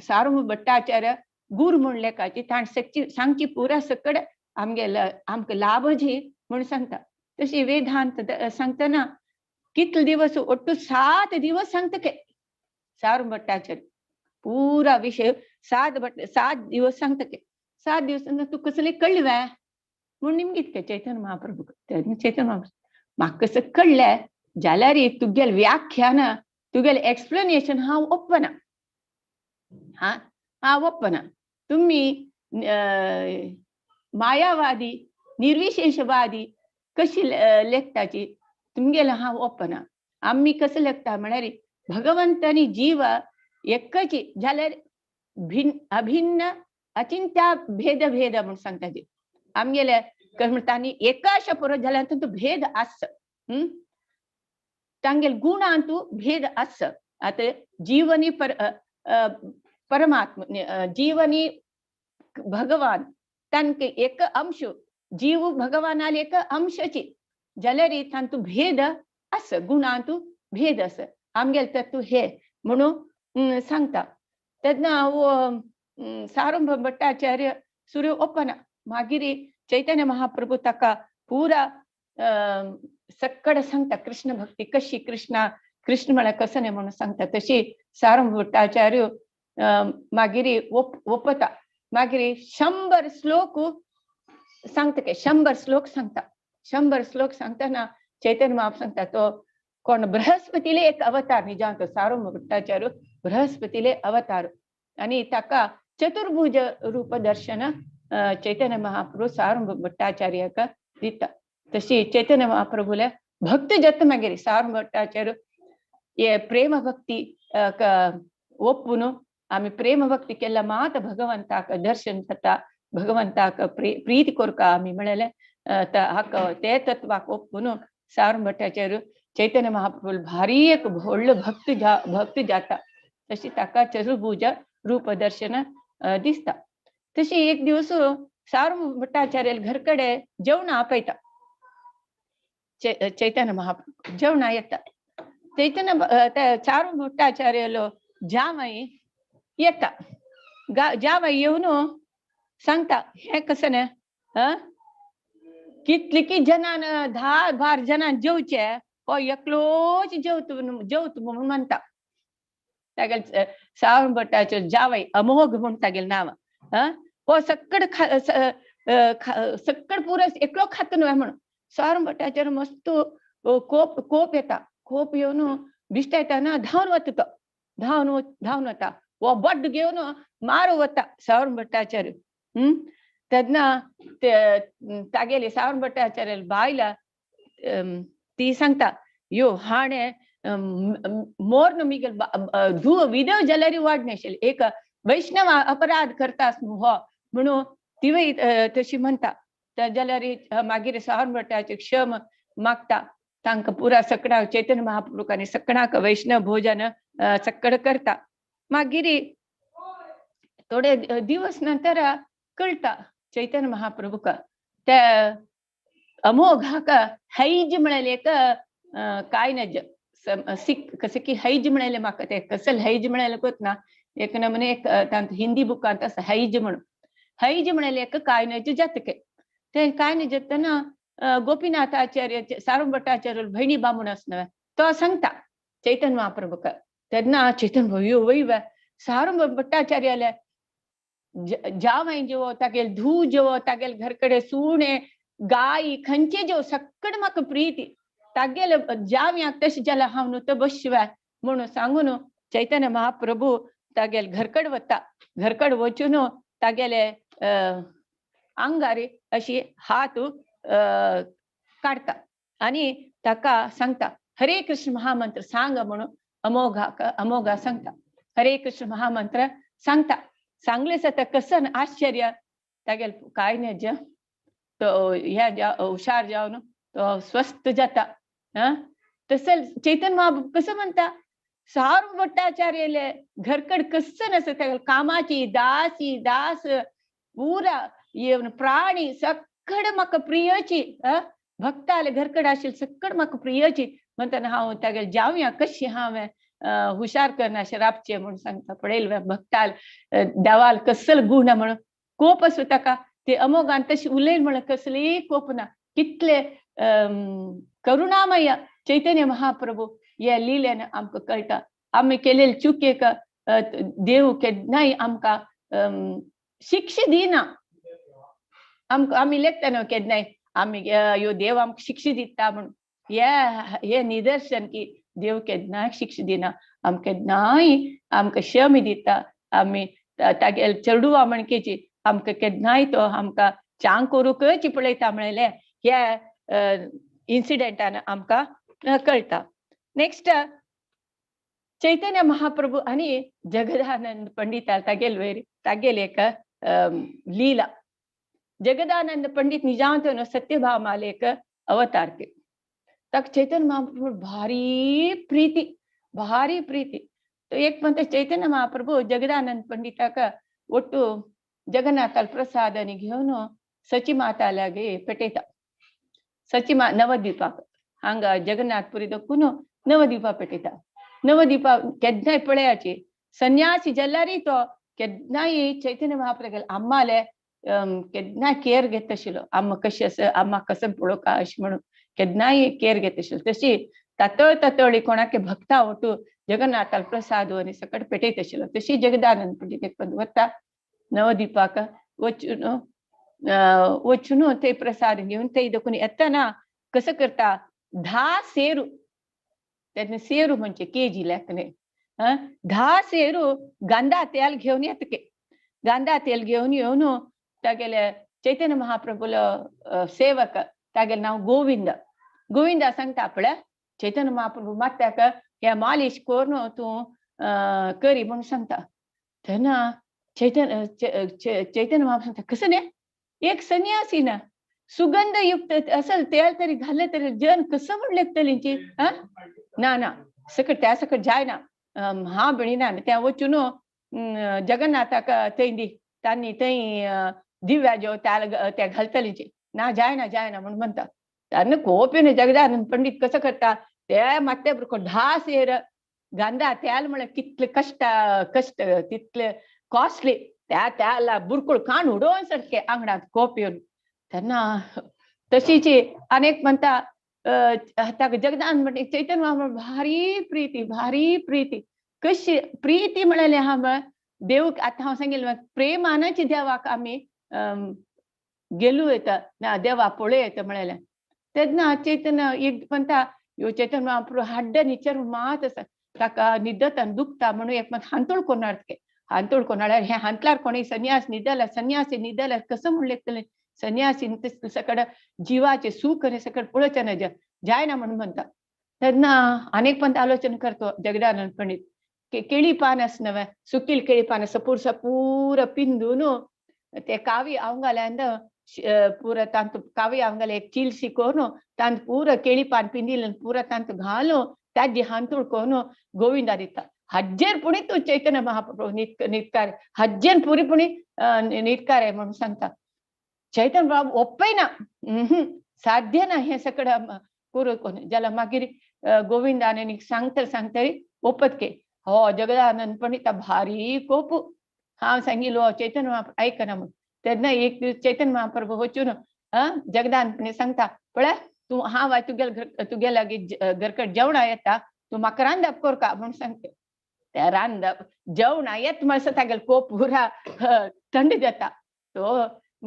[SPEAKER 2] सार्वभौम भट्टाचार्य गुरू म्हूण लेखाची ताणें सांगची पुरा सकड आमगेले आमकां लाभजी म्हूण सांगता. तशी वेदांत सांगतना कितले दिवस, ಒಟ್ಟು 7 दिवस सांगता के सार्वभौम भट्टाचार्य पुरा विशय 7 दिवस सांगता के. 7 दिवस तूं कसले कळ्ळें म्हूण निमगीत चैतन्य महाप्रभू. चैतन्य महाप्रभू म्हाका कसं कळ्ळें जाल्यार तुगेले व्याख्यान तुगेले एक्सप्लेनेशन हांव ओपना, हा हांव ओपना. तुमी मायावादी निर्विशेषवादी कशी लेखताची तुमगेले हांव ओपना. आमी कसं लेखता म्हळ्यार भगवंत आनी जीव एकची जाल्यार भिन्न अभिन्न अचिंत्या भेद भेद म्हणून सांगता. आमगेले कशें म्हणटा आनी एकाश पुरो जाल्यार तातूंत भेद आस, तांगेले गुणांतू भेद आस. आतां जीवनी परमात्मा जीवनी भगवान तांकां एक अंश जीव भगवानाले एक अंशची जाल्यार तांतू भेद आस, गुणांतू भेद आस. आमगेले तत्व हे म्हणून सांगता. तेन्ना सार्वभौम भट्टाचार्य सूर्य ओपना. मागीर चैतन्य महाप्रभू ताका पुरा सक्कड सांगता कृष्ण भक्ती कशी, कृष्णा कृष्ण म्हळ्यार कसं न्ही म्हणून सांगता. तशी सार्वभौम भट्टाचार्य मागीर ओपता. मागीर 100 श्लोक सांगता के, 100 श्लोक सांगता. 100 श्लोक सांगतना चैतन्य महाप्रभू सांगता तो कोण बृहस्पतीले एक अवतार निजांत सार्वभौम भट्टाचार्य बृहस्पतीले अवतार आनी ताका चतुर्भुज रूप दर्शन चैतन्य महाप्रभू सार्वभौम भट्टाचार्याक दिता. तशी चैतन्य महाप्रभूले भक्त जत मागीर सार्वभौम भट्टाचार्य हे प्रेम भक्ती ओपून आमी प्रेम भक्ती केल्ल्या मात भगवंताक दर्शन जाता, भगवंताक प्रीती कोरका आमी म्हणलें हाका ते तत्वाक ओपून सार्वभौम भट्टाचार्य चैतन्य महाप्रभू भारी एक व्हडलो भक्त भक्त जाता. तशी ताका चतुर्भुज रूप दर्शन दिसता. तशी एक दिवस सार्वभौम भट्टाचार्य घर कडेन जेवणां आपयता चैतन्य महाप्रभू जेवणां येता. चैतन्य सार्वभौम भट्टाचार्यलो जावई येता, जावई येवन सांगता हें कसं न्ही कितले की जनान 10-12 जणां जेवचे हो एकलोच जेवत जेवत म्हणून म्हणटा. तागेले सार्वभौम भट्टाचार्य जावई अमोघ म्हूण तागेलें नांव, हो सक्कड सक्कड पुरो एकलो खाता न्हय म्हणून सार्वभौम भट्टाचार्य मस्त कोप कोप येता. कोप येवन बिश्ट येताना धांवन वता तो, धांवन वता, हो बड्ड घेवन मारू वता सार्वभौम भट्टाचार्य. तेन्ना तागेली सार्वभौम भट्टाचार्य बायला ती सांगता यो हाणें मोर्न मिगेल धुव विधव जाल्यार वाडणे आशिल्लें, एक वैष्णव अपराध करता न्हू हो म्हणून तिवूय तशी म्हणटा. जाल्यार मागीर सार्वभौम भट्टाचार्य क्षम मागता. तांकां पुरा सकडाक चैतन्य महाप्रभूक आनी सकणाक वैष्णव भोजन सक्कड करता. मागीर थोडे दिवस नंतर कळटा चैतन्य महाप्रभूक त्या अमोघाक हैज म्हळेले एक काय नज सिक कसं की हैज म्हळेले म्हाका ते कसल हैज म्हळेले कोत ना एक नमुने एक तांत हिंदी बुकांत आसा हैज म्हणून. हैज म्हळेले एक काय नज जातके ते काय नज जातना गोपीनाथ आचार्य सार्वभौम भट्टाचार्य भयणी बामूण आसना तो सांगता चैतन्य महाप्रभूक. तेन्ना चैतन्य अय्यो वय वे सार्वभौम भट्टाचार्याले जावय जेवो तागेल धू जेवो तागेल घर कडेन सुणे गाय खंयचे जेव सक्कड म्हाका प्रीती तागेल जावयाक तशें जाल्यार हांव न्हू तो बसवा म्हणून सांगून चैतन्य महाप्रभू तागेल घरकड वता. घरकड वचून तागेले आंगार अशी हात काडटा आनी ताका सांगता हरे कृष्ण महामंत्र सांग म्हणून. अमोघा अमोघा सांगता हरे कृष्ण महामंत्र सांगता. सांगले जाता कसन आश्चर्य तागेल काय नज तो ह्या हुशार जावन तो स्वस्थ जाता. तसं चैतन्य महाप्रभू कसं म्हणता सार्वभौम भट्टाचार्यले घरकड कसं नसत तागेल कामाची दासी दास पुरा येवन प्राणी सक्कड म्हाका प्रियची भक्ताले घरकड आशिल्ले सक्कड म्हाका प्रियची म्हणटना हांव तागेल जावया कशी हांवें हुशार करना अशें राबचें म्हणून सांगता. पळयल भक्ताल देवाल कसल गुण म्हणून कोप आसूं ताका ते अमोघान तशी उलयल म्हणून कसलीय कोप ना. कितले करुणामय चैतन्य महाप्रभू ह्या लिलेन आमकां कळटा. आमी केलेले चुकेक देव केन्नाय आमकां शिक्षा दिना. आमकां आमी लेखता न्हू केन्नाय आमी ह्यो देव आमकां शिक्षा दिता म्हणून. हे निदर्शन की देव केन्नाय शिक्षा दिना, आमकां केन्नाय आमकां क्षम दिता. आमी तागेल चेडुवा म्हणकेची आमकां केन्नाय तो आमकां चांग करूंकच पळयता म्हणलें ह्या इन्सिडेंटान आमकां कळटा. नेक्स्ट चैतन्य महाप्रभू आनी जगदानंद पंडित तागेल वयर तागेल एक लीला. जगदानंद पंडित निजांत सत्यभामाले एक अवतार के ताका चैतन्य महाप्रभू भारी प्रीती भारी प्रीती. तो एक म्हणटा चैतन्य महाप्रभू जगदानंद पंडिताक ಒಟ್ಟು जगन्नाथाल प्रसाद आनी घेवन सची माता लागी पेटयता. सची मा नवद्वीपाक हांगा जगन्नाथपुरी दखून नवद्वीपा पेटयता. नवद्वीपा केन्नाय पळयाची संन्यासी जाल्यारय तो केन्नाय चैतन्य महाप्रभू अम्माले केन्नाय केअर घेत आशिल्लो. अम्मा कशी आसा अम्मा कसं पळोवका अशें म्हणून केन्नाय केअर घेत आशिल्लो. तशी तातळ तातळी कोणाके भक्ता ओटू जगन्नाथाल प्रसाद आनी सकट पेटयत आशिल्लो. तशी जगदानंद पंडित एक वता नवद्वीपाक वचून वचून ते प्रसाद घेवन ते देखून येतना कसं करता 10 सेरू तेन्ना सेरू म्हणजे केजी लेखने 10 सेरू गांधा तेल घेवन येतके. गांधा तेल घेवन येवन तागेले चैतन्य महाप्रभूलो सेवक तागेले नांव गोविंद. गोविंदा सांगता आपल्या चैतन्य महाप्रभू मात्याक हे मालिश करून तूं करी म्हणून सांगता. तेन्ना चैतन्य चैतन्य महाप्रभू सांगता कसं न्ही एक संन्यासी ना सुगंधयुक्त असल तेल तरी घातले तरी जन कसं म्हण लेखतलींची ना ना सकट त्या सकट जायना हा म्हणिना. त्या वचून जगन्नाथाक थंय दी तांणी थंय दिव्या जेव त्या घालतलींची ना जायना जायना म्हणून म्हणटा. तेन्ना कोप येवन जगदानंद पंडित कसं करता ते मात्या बरोबर 10 सेर गांधा तेल म्हळ्यार कितले कश्ट कश्ट तितले कॉस्टली त्या त्याला बुरकुळ काण उडोवन सारके आंगणांत कोप येवन. तेन्ना तशीच अनेक म्हणटा ताका जगदानंद म्हणटा चैतन्य महाप्रभू भारी प्रीती भारी प्रीती. कशी प्रीती म्हणलें आहा देव आतां हांव सांगिल्लें प्रेमानच देवाक आमी गेलू येता ना देवा पळय येता म्हणलें. तेन्ना चैतन्य एक म्हणटा ह्यो चैतन्य महाप्रभू हाड्ड निचर मात आसा ताका न्हिदता दुखता म्हणून एक मात हांतूळ कोण हांतूळ कोणाळ्यार हे हांतल्यार कोणी संन्यास न्हिदल्यार संन्यासी न्हिदल्यार कसं म्हण लेखतलें संन्यासी सकड जीवाचे सुख आनी सकड पळोवचें ना जायना म्हणून म्हणटा. तेन्ना अनेक पंत आलोचन करतो जगदानंद पंडित केळी पान आस नवे सुकील केळी पान आसा पुरसा पुरा पिंदून ते कावी अवंगाल्यान पूरा तांत काव्य हांगाले एक चील शिकोवन तांत पूरा केळी पान पिंदिल पूरा तांत घालो ताजी हांतूळ कोन गोविंदा दिता. हज्जेर पुणी तूं चैतन्य महाप्रभू नितकार हज्जेन पुरी पुणी नितकार आहे म्हणून सांगता. चैतन्य बाबू ओप्पयना, साध्य ना हें सगळं करू कोण जाल्यार मागीर गोविंदान सांगतरी सांगतरी ओपत के हो जगदानंद पंडित भारी कोप हांव सांगिलो चैतन्य महाप्रभू आयकना म्हणून. तेन्ना एक दीस चैतन्य महाप्रभू वचून जगदानंद पंडित सांगता पळय तूं हांव तुगेले तुगे लागीं घरकड जेवणा येता तूं म्हाका रांदप करका म्हणून सांगता. त्या रांदप जेवणा येत म्हणसर तागेलो कोप पुरा थंड जाता. तो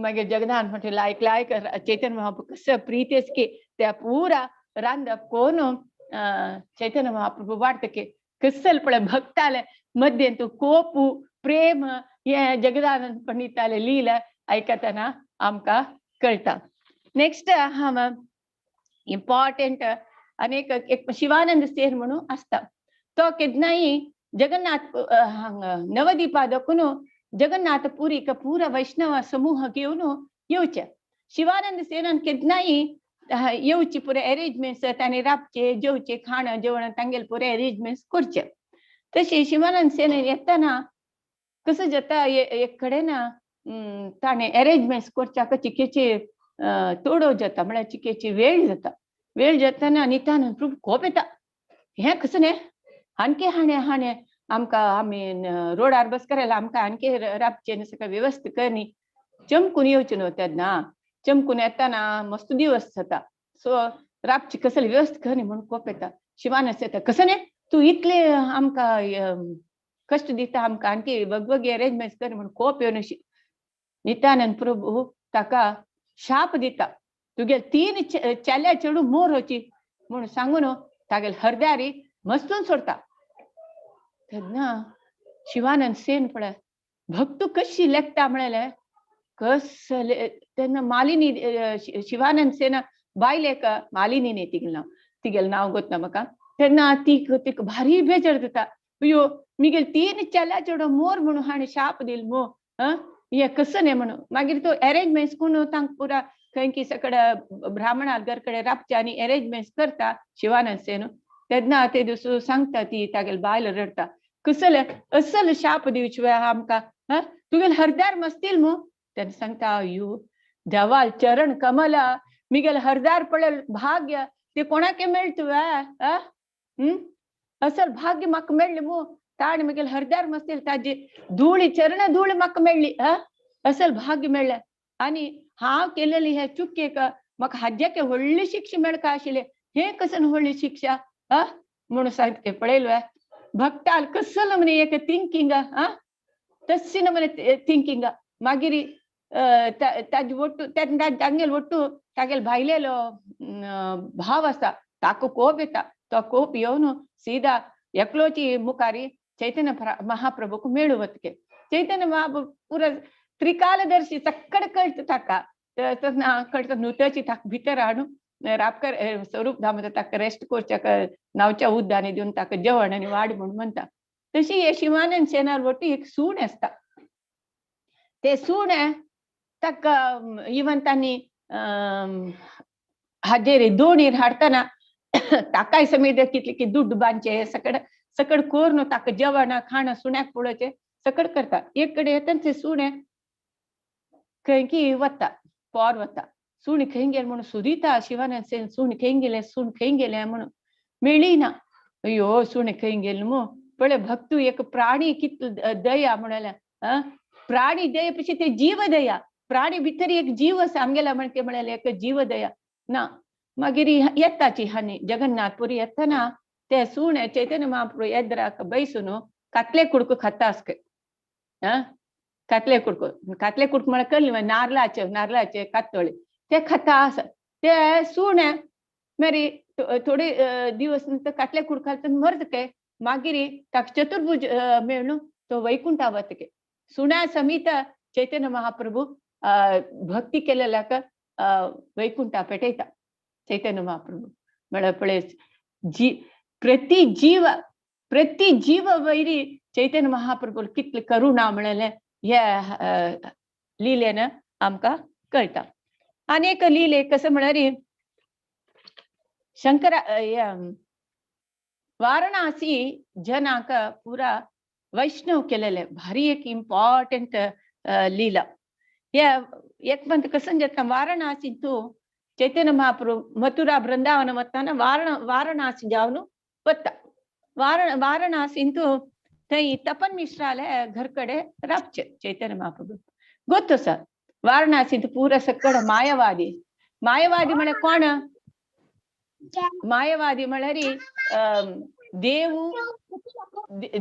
[SPEAKER 2] मागीर जगदानंद म्हणटा लायक लायक चैतन्य महाप्रभू कसो प्रीतेस की त्या पुरा रांदप कोण चैतन्य महाप्रभू वाडटा की कसल पळय भक्ताले मध्यें तूं कोपू प्रेम हे जगदानंद पंडिताले लीला आयकतना आमकां कळटा. नेक्स्ट हांव इम्पॉर्टंट आनी एक शिवानंद सेन म्हणून आसता तो केन्नाय जगन्नाथ हांगा नवदीपा दाखून जगन्नाथ पुरीक पुरा वैष्णव समूह घेवन येवचे. शिवानंद सेनान केन्नाय येवचे पुरे अरेंजमेंट्स ताणें राबचे जेवचे खाणं जेवण तांगेले पुरे अरेंजमेंट्स करचे. तशें शिवानंद सेन येतना कसं जाता एक कडेन ताणें अरेंजमेंट्स करच्याक चिकेचे तोडो जाता म्हळ्यार चिकेची वेळ जाता. वेळ जातना नित्यानंद प्रभू कोप येता हें कसं न्ही आणखी हाणें हाणें आमकां आमी रोडार बस करायला आमकां आणखी राबचें सगळें व्यवस्था करनी चमकून येवचें न्हू तेन्ना चमकून येताना मस्त दिवस जाता सो राबची कसली व्यवस्था करनी म्हणून कोप येता. शिवानस येता कसं न्ही तूं इतले आमकां कश्ट दिता आमकां आणखी वगवगी अरेंजमेंट्स कर म्हणून कोप येवन नित्यानंद प्रभू ताका शाप दिता तुगे 3 चेल्या चेडूं मोर म्हणून सांगून तागेले हरद्यारी मस्तून सोडता. तेन्ना शिवानंद सेन पळय भक्त कशी लेखता म्हळें कसले तेन्ना मालिनी शिवानंद सेन बायलेक मालिनी न्ही तिगेलें नांव तिगेलें नांव गोतना म्हाका. तेन्ना तीक भारी बेजार जाता अयो मिगेल 3 चेल्या चेडो मोर म्हणून हाणें शाप दिल मो हें कसं न्ही म्हणून. मागीर तो अरेंजमेंट्स करून तांकां पुरा खंय की सगळे ब्राह्मणा घर कडेन राबचे आनी अरेंजमेंट्स करता शिवानंद सेन. तेन्ना ते दिस सांगता ती तागेले बायल रडटा कसले असल शाप दिवचे आमकां तुगेले हरदार मस्तील मू. तेन्ना सांगता अयो देवाल चरण कमला मिगेल हरदार पळयल भाग्य ते कोणाके मेळटू असल भाग्य म्हाका मेळ्ळें मू ताणें मिगेल हरदार मस्तील ताजी धूळी चरण धूळ म्हाका मेळ्ळी असल भाग्य मेळ्ळें आनी हांव केलेली हे चुकेक म्हाका हाज्याके व्हडली शिक्षा मेळका आशिल्लें हें कसन व्हडली शिक्षा म्हणून सांगते पळयलो भक्ताल कसल म्हणे एक थिंकिंग तस्सी नमने थिंकिंग. मागीर ताजी ಒಟ್ಟು तांगेल ಒಟ್ಟು तागेल भायलेलो भाव आसा ताका कोप येता. तो कोप येवन सीधा एकलोची मुखारी चैतन्य महाप्रभूक मेळू वतके. चैतन्य महाप्रभू पुरा त्रिकालदर्शी सक्कड कळटा ताका कळटा नुतची ताका भितर हाडून राबकर स्वरूप धाम ताका रेस्ट करच्याक नावच्या उद्दानी दिवन ताका जेवण आनी वाड म्हणून म्हणटा. तशी हे शिवानंद सेनार वटी एक सूण आसता ते सूण ताका इवन तांणी हाजेर दोणीर हाडटना ताकाय समेत कितले की दुड्ड बांदचे सकड सकड करून ताका जेवण खाण सुण्याक पळोवचें सकड करता. एक कडेन येता ते सुणें खंय की वता पोर वता सुण खंय गेलें म्हणून सोदिता शिवानंद सेन सूण खंय गेलें सूण खंय गेलें म्हणून मेळ्ळी ना. अयो सूण खंय गेलें मू पळय भक्तू एक प्राणी कितलो दया म्हणल्यार प्राणी दये पेक्षा ते जीव दया प्राणी भितर एक जीव आसा आमगेल्या म्हणके म्हळ्यार एक जीव दया ना. मागीर येताची हानी जगन्नाथपुरी येतना ते सुणे चैतन्य महाप्रभू एद्राक बैसून कातले कुडको खाता आसके कातले कुडको कातले कुडको म्हळ्यार कळ्ळें नारलाचे नारलाचे कातोळे ते खाता आसा ते सुणे मागीर थोडे दिवस नंतर कातले कुडका मरत काय मागीर ताका चतुर्भुज मेळून तो वैकुंठा वतके. सुण्या समेत चैतन्य महाप्रभू भक्ती केलेल्याक वैकुंठा पेटयता चैतन्य महाप्रभू. म्हळ्यार पळय जी प्रति जीव प्रति जीव वैरी चैतन्य महाप्रभू कितले करुणा म्हणलें हे लिलेन आमकां कळटा. आनी एक लिले कसं म्हळ्यार शंकरा वाराणसी जनाक पुरा वैष्णव केलेले भारी एक इम्पॉर्टंट लीला. या एक मंत कसं जाता वाराणसी तू चैतन्य महाप्रभु मथुरा वृंदावन वताना वाराणसी जावन वता. वाराणसींतू थंय तपन मिश्राले घर कडे राबचे चैतन्य महाप्रभु ಗೊತ್ತು ಸರ್. ವಾರಣಾಸಿ ಪೂರ ಸಕ್ಕಡ ಮಾಯವಾದಿ. ಮಾಯವಾದಿ म्हळ्यार कोण? ಮಾಯವಾದಿ म्हळ्यार ದೇವು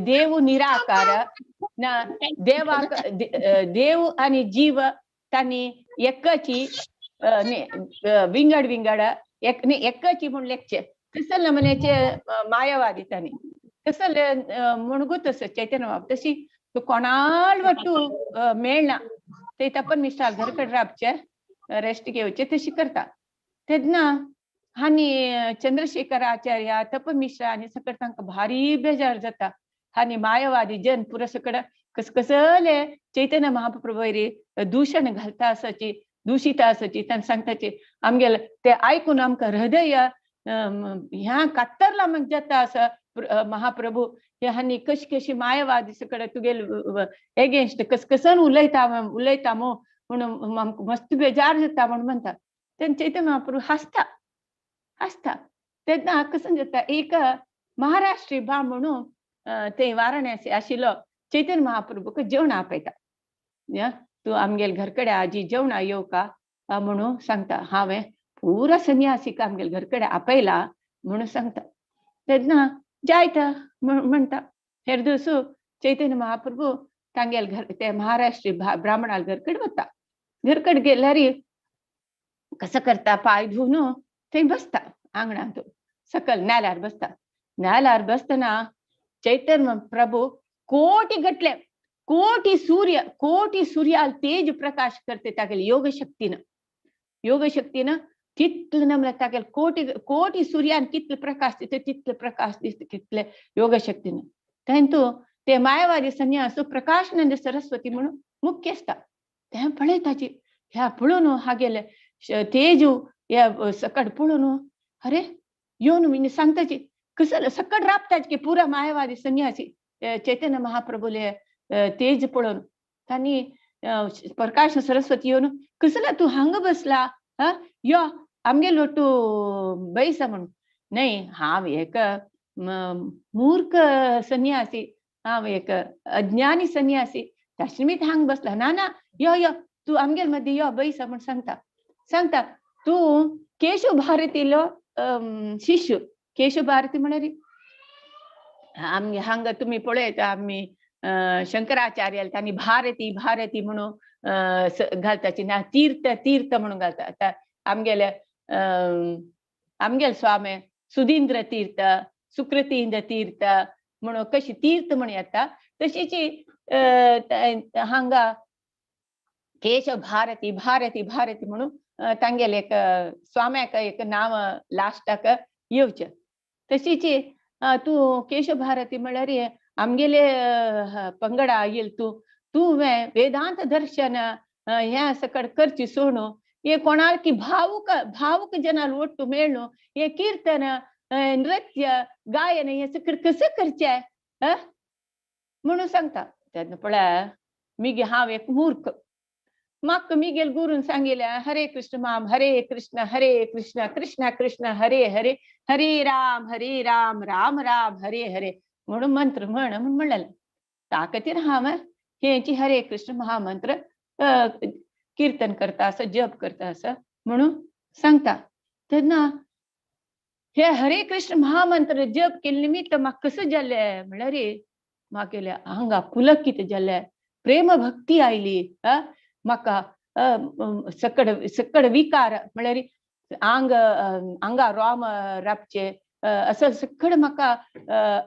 [SPEAKER 2] ದೇವು ನಿರಾಕಾರ ना देवाक देव आणि जीव तांणी एकची विंगड विंगड एकची म्हूण लेखचे तसले नमुन्याचे मायावादी तांणी तसले म्हणून तसं चैतन्य बाब तशी तू कोणाल वट्टू मेळना ते तपन मिश्रा घरकडे राबचे रेस्ट घेवचे तशी करता. तेन्ना आनी चंद्रशेखर आचार्य तपन मिश्रा आनी सकट तांकां भारी बेजार जाता आनी मायावादी जन पुरा सकड कस कसले चैतन्य महाप्रभू दूषण घालता आसाची दूषित आसाची तांकां सांगताची आमगेले ते आयकून आमकां हृदय ह्या कातरला मग जाता आसा महाप्रभू हे हांणी कशी कशी मायावादी सकड तुगेले एगेन्स्ट कस कसन उलयता उलयता मो म्हणून आमकां मस्त बेजार जाता म्हणून म्हणटा. तेन्ना चैतन्य महाप्रभू हांसता हांसता. तेन्ना कसं जाता एक महाराष्ट्री बा म्हणून ते वाराणसी आशिल्लो चैतन्य महाप्रभूक जेवण आपयता. तूं आमगेले घर कडेन आजी जेवणा येवका म्हणून सांगता. हांवें पुरा संन्यासीक आमगेले घर कडेन आपयला म्हणून सांगता. तेन्ना जायता म्हणटा. हेर दिवसू चैतन्य महाप्रभू तांगेले घर ते महाराष्ट्री ब्राह्मणाल घर कडेन वता. घर कडेन गेल्यार कसं करता पाय धुवन थंय बसता आंगणांत सकल नाल्यार बसता. नाल्यार बसतना चैतन्य प्रभू कोटी गटले कोटी सूर्य कोटी सूर्याल तेज प्रकाश करते तागेले योगशक्तीनं. योगशक्तीनं तितले नमले तागेले कोटी कोटी सूर्यान कितले प्रकाश दिता तितले प्रकाश दिसता कितले योगशक्तीनं. तेंतू ते मायावादी संन्यास प्रकाशनंद सरस्वती म्हणून मुख्य आसता. ते पळयताची ह्या पळोवन हागेले तेजू ह्या सकट पळोवन अरे येवन म्हणजे सांगताची कसं सकट राबताच की पुरा मायावादी संन्यासी चैतन्य महाप्रभूले तेज पळोवन तांणी प्रकाश सरस्वती येवन कसला तूं हांगा बसला हा यो आमगेलो तूं बैसा म्हणून. न्हय हांव एक मूर्ख संन्यासी हांव एक अज्ञानी संन्यासी ताचे निमित्त हांगा बसला. ना ना यो यो तूं आमगेल मदीं यो बैसा म्हूण सांगता. सांगता तूं केशव भारतीलो शिष्य. केशव भारती म्हळ्यार आमी हांगा तुमी पळयता आमी शंकराचार्य तांणी भारती भारती म्हणून घालताची ना तीर्थ तीर्थ म्हणून घालता. आतां आमगेले आमगेले स्वामी सुधींद्र तीर्थ सुकृतींद्र तीर्थ म्हणून कशी तीर्थ म्हणून येता तशीची हांगा केशव भारती भारती भारती म्हणून तांगेले एक स्वाम्याक एक नांव लास्टाक येवचें. तशीची तूं केशव भारती म्हळ्यार आमगेले पंगडा येयल तूं तुवें वेदांत दर्शन हें सकट करची सोडून हे कोणाक भावूक भावूक जनाल ಒಟ್ಟು मेळ्ळू हे कीर्तन नृत्य गायन हे सकट कसं करचें म्हणून सांगता. तेन्ना पळय मिगे हांव एक मूर्ख म्हाका मिगेल गुरून सांगिल्लें हरे कृष्ण माम हरे कृष्ण कृष्ण कृष्ण हरे हरे हरे राम राम राम हरे हरे म्हणून मंत्र म्हण म्हणून म्हणलेलें. ताकतीर हांव हेंची हरे कृष्ण महामंत्र कीर्तन करता आसा जप करता आसा म्हणून सांगता. तेन्ना हे हरे कृष्ण महामंत्र जप केल्ले निमित्त म्हाका कसं जालें म्हळ्यार म्हागेल्या आंगा पुलक कितें जालें प्रेम भक्ती आयली. म्हाका सकड सकड विकार म्हळ्यार आंग आंगा रोम राबचे असं सकड म्हाका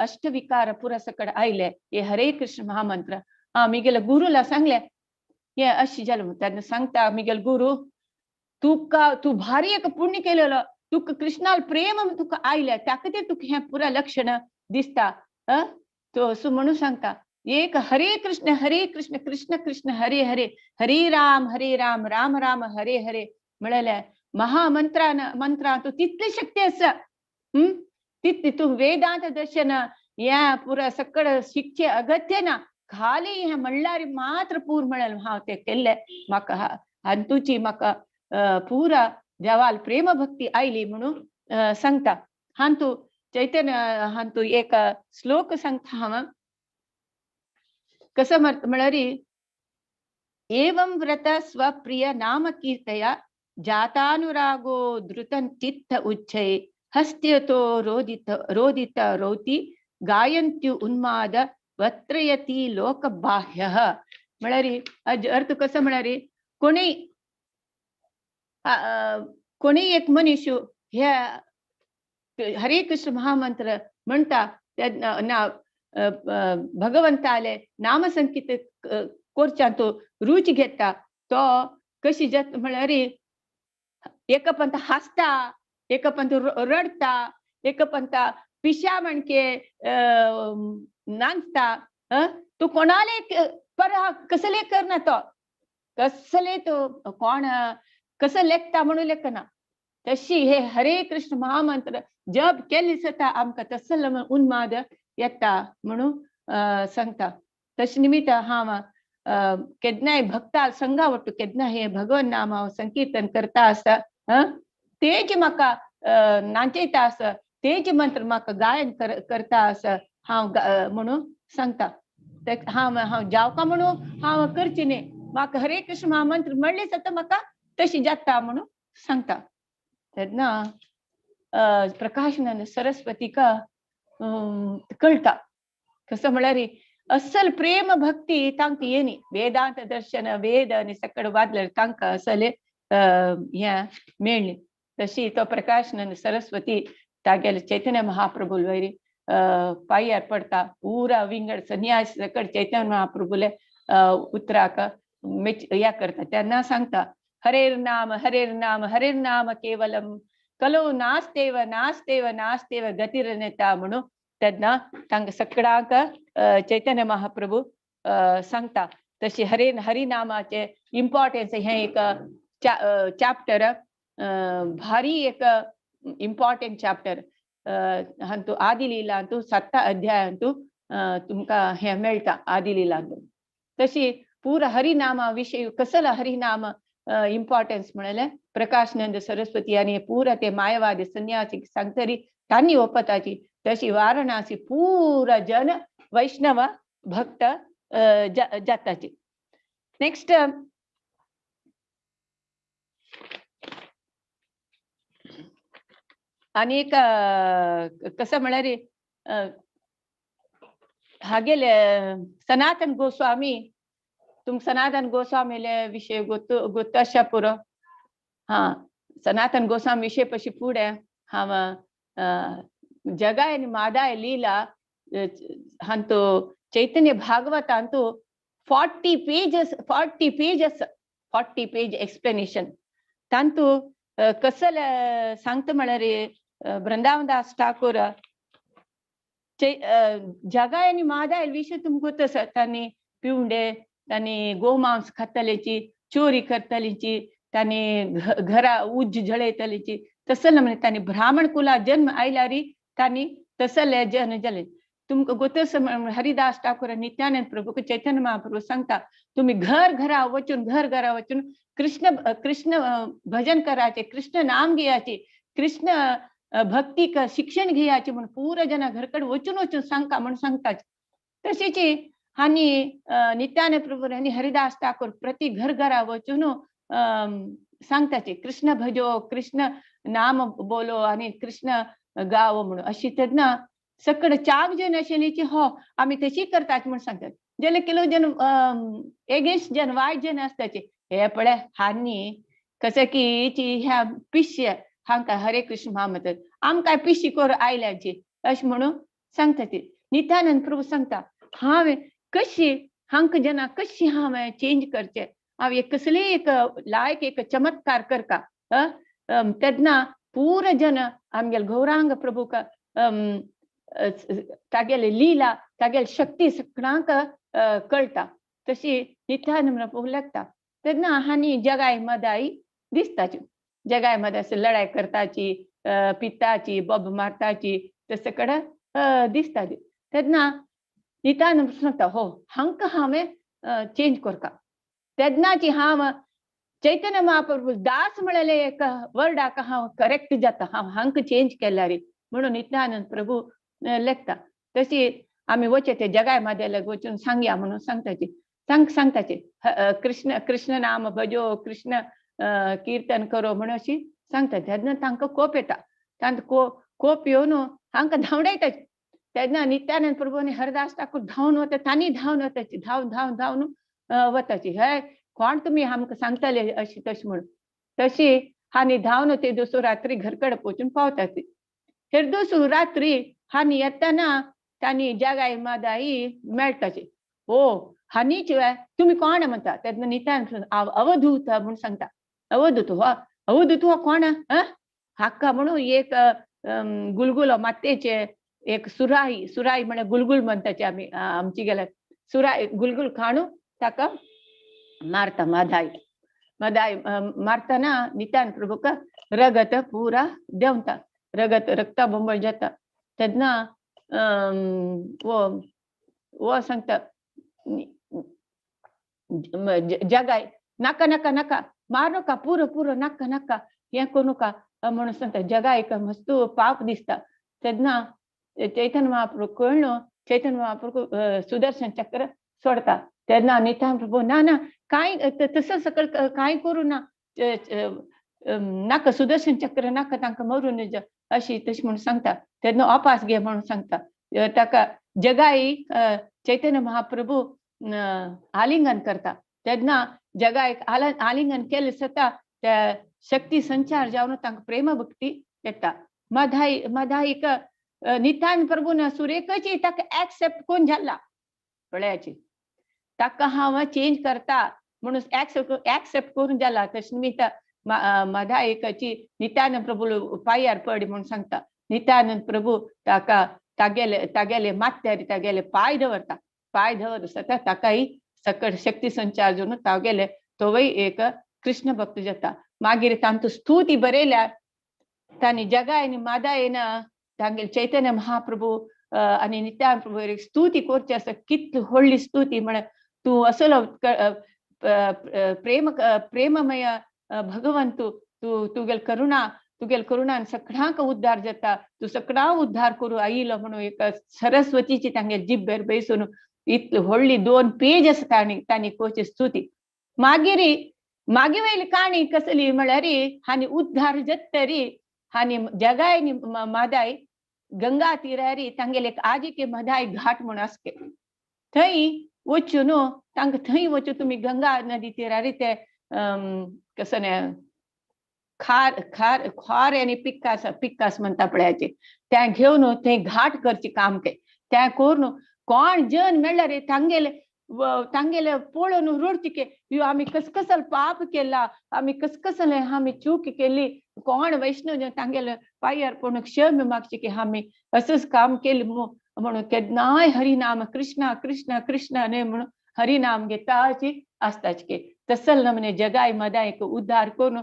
[SPEAKER 2] अष्टविकार पुरा सकड आयले हे हरे कृष्ण महामंत्र. हा मिगेल्या गुरुला सांगले हे अशी जालें. तेन्ना सांगता मिगेल गुरु तुका तूं भारी एक पुण्य केलेलो तुका कृष्णाल प्रेम तुका आयलें त्या खातीर तुका हें पुरा लक्षण दिसता. तो असो म्हणून सांगता. एक हरे कृष्ण हरे कृष्ण कृष्ण कृष्ण हरे हरे हरे राम हरे राम राम राम हरे हरे म्हळ्यार महामंत्रान मंत्रांत तितली शक्ती आसा. तितली तूं वेदांत दर्शन ह्या पुरा सकळ शिकचे अगत्य ना, खाली हें म्हणल्यार मात्र पूर म्हळ्यार हांव तें केल्लें म्हाका हातूची म्हाका पुरा देवाल प्रेम भक्ती आयली म्हणून सांगता. हांतू चैतन्य हांतू एक श्लोक सांगता हांव कसं म्हळ्यार एवं व्रत स्वप्रिय नाम कीर्तया जातानुरागो धृतं चित्त उच्चै हस्त्यतो रोदित रोदित रौति गायन्त्यु उन्माद वत्रयति लोकबाह्यः. म्हळ्यार अर्थ कसो म्हळ्यार कोणी कोणी एक मनीस ह्या हरे कृष्ण महामंत्र म्हणटा ना भगवंताले नामसंकीर्तन करच्यान तो रुच घेता तो कशी जाता म्हळ्यार एक पंत हासता, एक पंत रडता, एक पंत पिशा म्हणके नाचता. तूं कोणाले पर कसले करना तो कसले तो कोण कसं लेखता म्हणून लेखना. तशी हे हरे कृष्ण महामंत्र जप केले जाता आमकां तसलो उन्माद येता म्हणून सांगता. तशें निमित्त हांव केन्नाय भक्ता संगा वट्टू केन्ना हे भगवन नाम हांव संकीर्तन करता आसता तेज म्हाका नाचयता आसा, तेज मंत्र म्हाका गायन करता आसा हांव म्हणून सांगता. हांव हांव जावका म्हणून हांव करची न्ही, म्हाका हरे कृष्ण महामंत्र म्हणले जाता म्हाका तशी जाता म्हणून सांगता. तेन्ना प्रकाशनंद सरस्वतीका कळटा कसं म्हळ्यार असल प्रेम भक्ती तांकां येनी वेदांत दर्शन वेद आनी सकड वादले तांकां असले हें मेळ्ळी. तशी तो प्रकाशनंद सरस्वती तागेले चैतन्य महाप्रभू वयर पांयार पडटा, पुरा विंगड संन्यास सकड चैतन्य महाप्रभूले उतराक या करता. तेन्ना सांगता हरेर नाम हरेर नाम हरेर नाम केवलम कलो नास्तेव नास्तेव नास्तेव गतिरनेता म्हणून तेन्ना तांकां सगळ्यांक चैतन्य महाप्रभू सांगता. तशी हरे हरिनामाचे इम्पॉर्टन्स हें एक चॅप्टर भारी एक इम्पॉर्टंट चॅप्टर हांतू आदिलीलांतू 7 अध्यायांतू तुमकां हें मेळटा आदिलीलांतू. तशी पुरा हरिनामा विशय कसला हरिनाम इम्पॉर्टन्स म्हणलें प्रकाशनंद सरस्वती आनी पुरा ते मायवादी संन्यासी सांगतरी तांणी ओपताची. तशी वाराणसी पुरा जन वैष्णव भक्त जाताची. नेक्स्ट आनी एक कसं म्हळ्यार हागेले सनातन गोस्वामी, तुम सनातन गोस्वामीले विषय गोत्तो आसा पुरो. हा सनातन गोस्वामी विषय पशी फुडें हांव जगाय आनी मादाय लीला हांतू चैतन्य भागवतांतू 40 पेजस 40 पेज एक्सप्लेनेशन तांतू कसले सांगता म्हळ्यार वृंदावनदास ठाकूर जगाय आनी मादाय विषय तुमकां गोत्तो आसा. तांणी पिवंडे, तांणी गोमांस खातल्याची, चोरी करतलीची, तांणी घरा उज्ज जळयतलीची, तसले म्हणजे तांणी ब्राह्मण कुला जन्म आयल्यार तांणी तसले जन जाले. तुमकां गोत्तो आसा हरिदास ठाकूर नित्यानंद प्रभू चैतन्य महाप्रभू सांगता तुम्ही घर घरा वचून घर घरा वचून कृष्ण कृष्ण भजन करायचे, कृष्ण नाम घेयाचे, कृष्ण भक्ती शिक्षण घेयाचे म्हणून पुरा जना घरकडे वचून वचून सांगता म्हणून सांगता. तशीच हांणी नित्यानंद प्रभू आनी हरिदास ठाकूर प्रति घर घरा वचून सांगताचे कृष्ण भजो, कृष्ण नाम बोलो आनी कृष्ण गावो म्हणून. अशी तेन्ना सकड चाग जन अशें हो आमी तशी करतात म्हणून सांगतात. जाल्यार किलो जन एगेन्स्ट जन वायट जन आसताचे हे पळय हांणी कसं की ह्या पिश्य हांकां हरे कृष्ण महामंत्र आमकां पिशी कोर आयल्याची अशें म्हणून सांगता. ती नित्यानंद प्रभू सांगता हांवें कशी हांकां जना कशी हांवें चेंज करचें, हांव एक कसली एक लायक एक चमत्कार करता. तेन्ना पुरा जन आमगेले गौरांग प्रभूक तागेले लीला तागेले शक्ती सगळ्यांक कळटा. तशी नित्यानंद प्रभू लागता तेन्ना हांणी जगाय मदाई दिसताची, जगाय मदाय लढाई करताची, पिताची, बोब मारताची, तशें कडेन दिसताची. तेन्ना नित्यानंद सांगता हो हांकां हांवें चेंज करता. तेन्नाची हांव चैतन्य महाप्रभू दास म्हळेले एक वर्डाक हांव करेक्ट जाता, हांव हांकां चेंज केल्यार म्हणून नित्यानंद प्रभू लेखता. तशी आमी वचे ते जगाय माद्याला वचून सांगया म्हणून सांगताची, सांगताची कृष्ण कृष्ण नाम भजो, कृष्ण कीर्तन करो म्हणून अशी सांगता. तेन्ना तांकां कोप येता, तांकां कोप येवन हांकां धांवडायताची. तेन्ना नित्यानंद प्रभू आनी हरदास ठाकूर धांवन वता, तांणी धांवन वताची, धांवन धांवन धांवन वताची. हे कोण तुमी आमकां सांगताले अशी तशी म्हणून. तशी हांणी धांवन ते दुसरो रात्री घरकडे पोचून पावताची. हेर दुसरो रात्री हांणी येतना तांणी जगाय मादाई मेळटाची. हो हांणीच तुमी कोण म्हणटा. तेन्ना नित्यानंद अवधूत म्हणून सांगता. अवधूत हो, अवधूत हो कोण हाका म्हणून एक गुलगुलो मातयेचे एक सुराई, सुराई म्हळ्यार गुलगुल म्हणटाचे आमी आमची गेल्यार सुराई गुलगुल खाणू ताका मारता. मदाई मदाई मारतना नित्यानंद प्रभूक रगत पुरा देंवता, रगत रक्ता बोंबळ जाता. तेन्ना वो वो सांगता जगाय नाका नाका नाका मार नका, पुरो पुरो नाका नाका हें करूं नका म्हणून सांगता. जगायक मस्त पाप दिसता. तेन्ना चैतन्य महाप्रभू कळ्ळो, चैतन्य महाप्रभू सुदर्शन चक्र सोडता. तेन्ना नित्यानंद प्रभू ना ना कांय तसं सकल कांय करूं ना, नाका सुदर्शन चक्र नाका, तांकां मरून अशी तशी म्हणून सांगता. तेन्ना अपास घे म्हणून सांगता. ताका जगाई चैतन्य महाप्रभू आलिंगन करता. तेन्ना जगायक आलिंगन केलें सता त्या शक्ती संचार जावन तांकां प्रेम भक्ती येता. मधाई मधाईक नित्यानंद प्रभून सुरेखची ताका एक्सेप्ट कोण जाला पळयाची, ताका हांव चेंज करता म्हणून एक्सेप्ट करून जाला. तशें निमित्त मधाईकाची नित्यानंद प्रभू पांयार पड म्हणून सांगता. नित्यानंद प्रभू ताका तागेले तागेले माथ्यार तागेले पांय दवरता. पांय दवर सता ताकाय सकट शक्ती संचार जावन तागेले तोवय एक कृष्ण भक्त जाता. मागीर तांतू स्तुती बरयल्या तांणी जगाय आनी मादायन तांगेले चैतन्य महाप्रभू आनी नित्यानंद प्रभू स्तुती करची आसा. कितली व्हडली स्तुती म्हळ्यार तूं असलो प्रेम प्रेममय भगवंतू, तूं तुगेल करुणा, तुगेल करुणान सगळ्यांक उद्धार जाता, तूं सगळ्यांक उद्धार करूं आयलो म्हणून एक सरस्वतीची तांगेल जिब्बेर बैसून इतली व्हडली 2 पेज आसा तांणी तांणी कोची स्तुती. मागीर मागीर वयली काणी कसली म्हळ्यार हांणी उद्धार जातरी हांणी जगाय आनी मादाय गंगा तिरारी तांगेले एक आजिके मदाय घाट म्हूण आसके थंय वचून तांकां थंय वचून तुमी गंगा नदी तिरारी ते कसं न्ही खार खार खार आनी पिक्कास पिक्कास म्हणटा पळयाचे तें घेवन थंय घाट करचे काम ते तें करून कोण जन मेळ्ळ्यार तांगेले तांगेले पळोवन रडचे की यो आमी कसकसल पाप केला, आमी कसकसले आमी चूक केली, कोण वैष्णव जन तांगेले पांयार पडून क्षमा मागची की आमी असंच काम केलें म्हणून केन्नाय हरिनाम कृष्णा कृष्णा कृष्णा न्हय म्हणून हरिनाम घेताची आसताची की तसल नमने जगाय मदाय उद्धार करून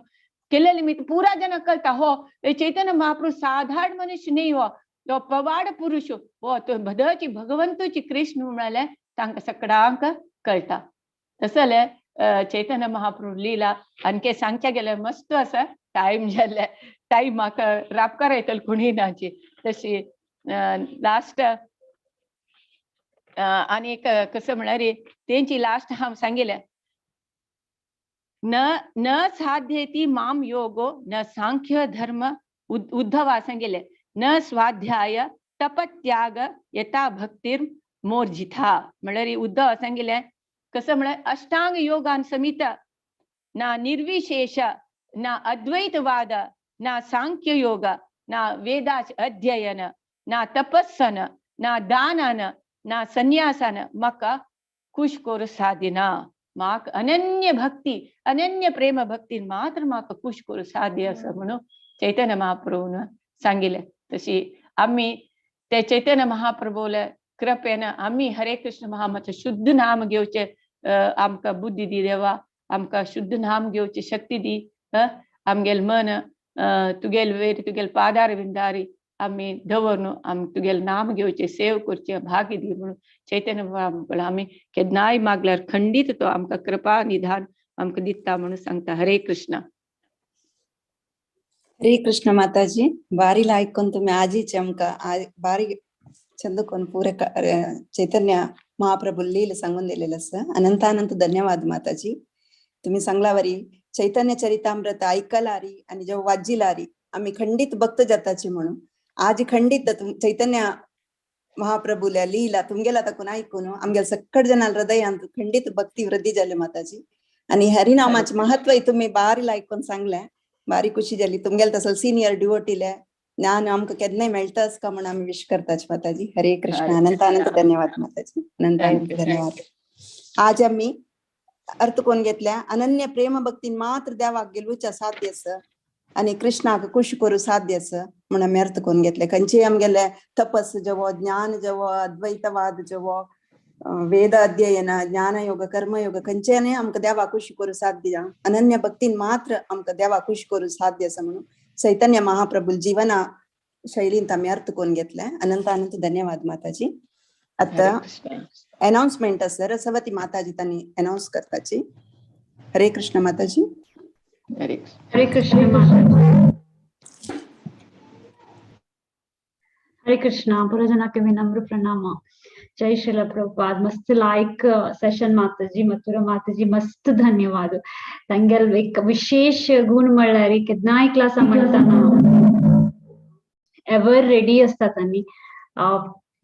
[SPEAKER 2] केलेले मी पुरा जन कळटा हो चैतन्य महाप्रभू साधारण मनुष्य न्ही, हो तो पवाड पुरुष, हो तो भदची भगवंतची कृष्ण म्हळ्यार तांकां सगळ्यांक कळटा. तसले चैतन्य महाप्रभू लीला आणखी सांगच्या गेल्यार मस्त आसा. टायम जाल्ले टायम म्हाका रापकार येतलो कोणी नाची. तशी लास्ट आनी एक कसं म्हळ्यार तेंची लास्ट हांव सांगिल्लें न न साध्येति माम योगो न सांख्य धर्म उद्धवा सांगिल्लें न स्वाध्याय तपत्याग यथा भक्तीर मोर्जिथा. म्हळ्यार उद्धवा सांगिल्लें कसं म्हळ्यार अष्टांग योगान समित ना निर्विशेष ना अद्वैतवाद ना सांख्य योग ना वेदाच अध्ययन ना तपस्सन ना दानान ना संन्यासान म्हाका खुश करूं सादिना. म्हाका अनन्य भक्ती अनन्य प्रेम भक्ती मात्र म्हाका खुश करूं साध्य आसा म्हणून चैतन्य महाप्रभून सांगिल्लें. तशी आमी ते चैतन्य महाप्रभूले कृपेन आमी हरे कृष्ण महामंत्र शुद्ध नाम घेवचे आमकां बुद्धी दी देवा, आमकां शुद्ध नाम घेवची शक्ती दी. आमगेल मन तुगेल वेर तुगेल पादार विंदारी आमी दवरून आम तुगेल नाम घेवचे सेव करचे भाग्य दी म्हणून चैतन्य महाप्रभू आमी केन्नाय मागल्यार खंडीत तो आमकां कृपा निधान आमकां दिता म्हणून सांगता. हरे कृष्ण.
[SPEAKER 1] हरे कृष्ण माताजी, बारी आयकून तुम्ही आजीचे आमकां बारी चंदकोन पुरे चैतन्य महाप्रभू लील सांगून दिलेलं आसा. अनंतानंत धन्यवाद माताजी. तुम्ही सांगलावरी चैतन्य चरितामृत ऐकलारी आणि जेव्हा वाजिलारी आम्ही खंडित भक्त जाताची म्हणून आज खंडित चैतन्य महाप्रभूल्या लीला तुमगेला तकून ऐकून आमगेल सक्कड जनाल हृदयांत खंडित भक्ती वृद्धी झाली माताजी. आणि हरिनामाचे महत्व तुम्ही बारीला ऐकून सांगल्या, बारी खुशी झाली. तुमगेल तसल सिनियर डिवोटीले ज्ञान आमकां केन्नाय मेळटाच का म्हणून आमी विश करताच माताजी. हरे कृष्ण. अनंत अनंत धन्यवाद माताजी. अनंत अनंत धन्यवाद. आज आम्ही अर्थ कोण घेतल्या अनन्य प्रेम भक्तीन मात्र देवाक गेलूच्या साध्य आणि कृष्णाक खुश करू साध्य म्हणून आमी अर्थ कोण घेतले. खंयचे आमगेले तपस जवो, ज्ञान जवो, अद्वैतवाद जवो, वेद अध्ययन, ज्ञानयोग, कर्मयोग खंयच्यानय आमकां देवाक खुश करू साध्य अनन्य भक्तीन मात्र आमकां देवाक खुश करू साध्य आसा म्हणून चैतन्य महाप्रभू जीवना शैलींत आमी अर्थ कोण घेतले. अनंत अनंत धन्यवाद माताजी. आता अनाउन्समेंट आसा, रसवती माताजी तांणी अनाउन्स करताची. हरे कृष्ण माताजी.
[SPEAKER 2] हरे
[SPEAKER 3] हरे कृष्ण माताजी. हरे कृष्ण. पुरजना के विनम्र प्रणाम. जय श्रील प्रभुपाद. मस्त लाइक सेशन माताजी, मथुरा माताजी, मस्त धन्यवाद. ತಂಗೆಲ್ एक विशेष गुण म्हणल्यार केन्नाय क्लासा म्हणटाना एवर रेडी असता तांणी,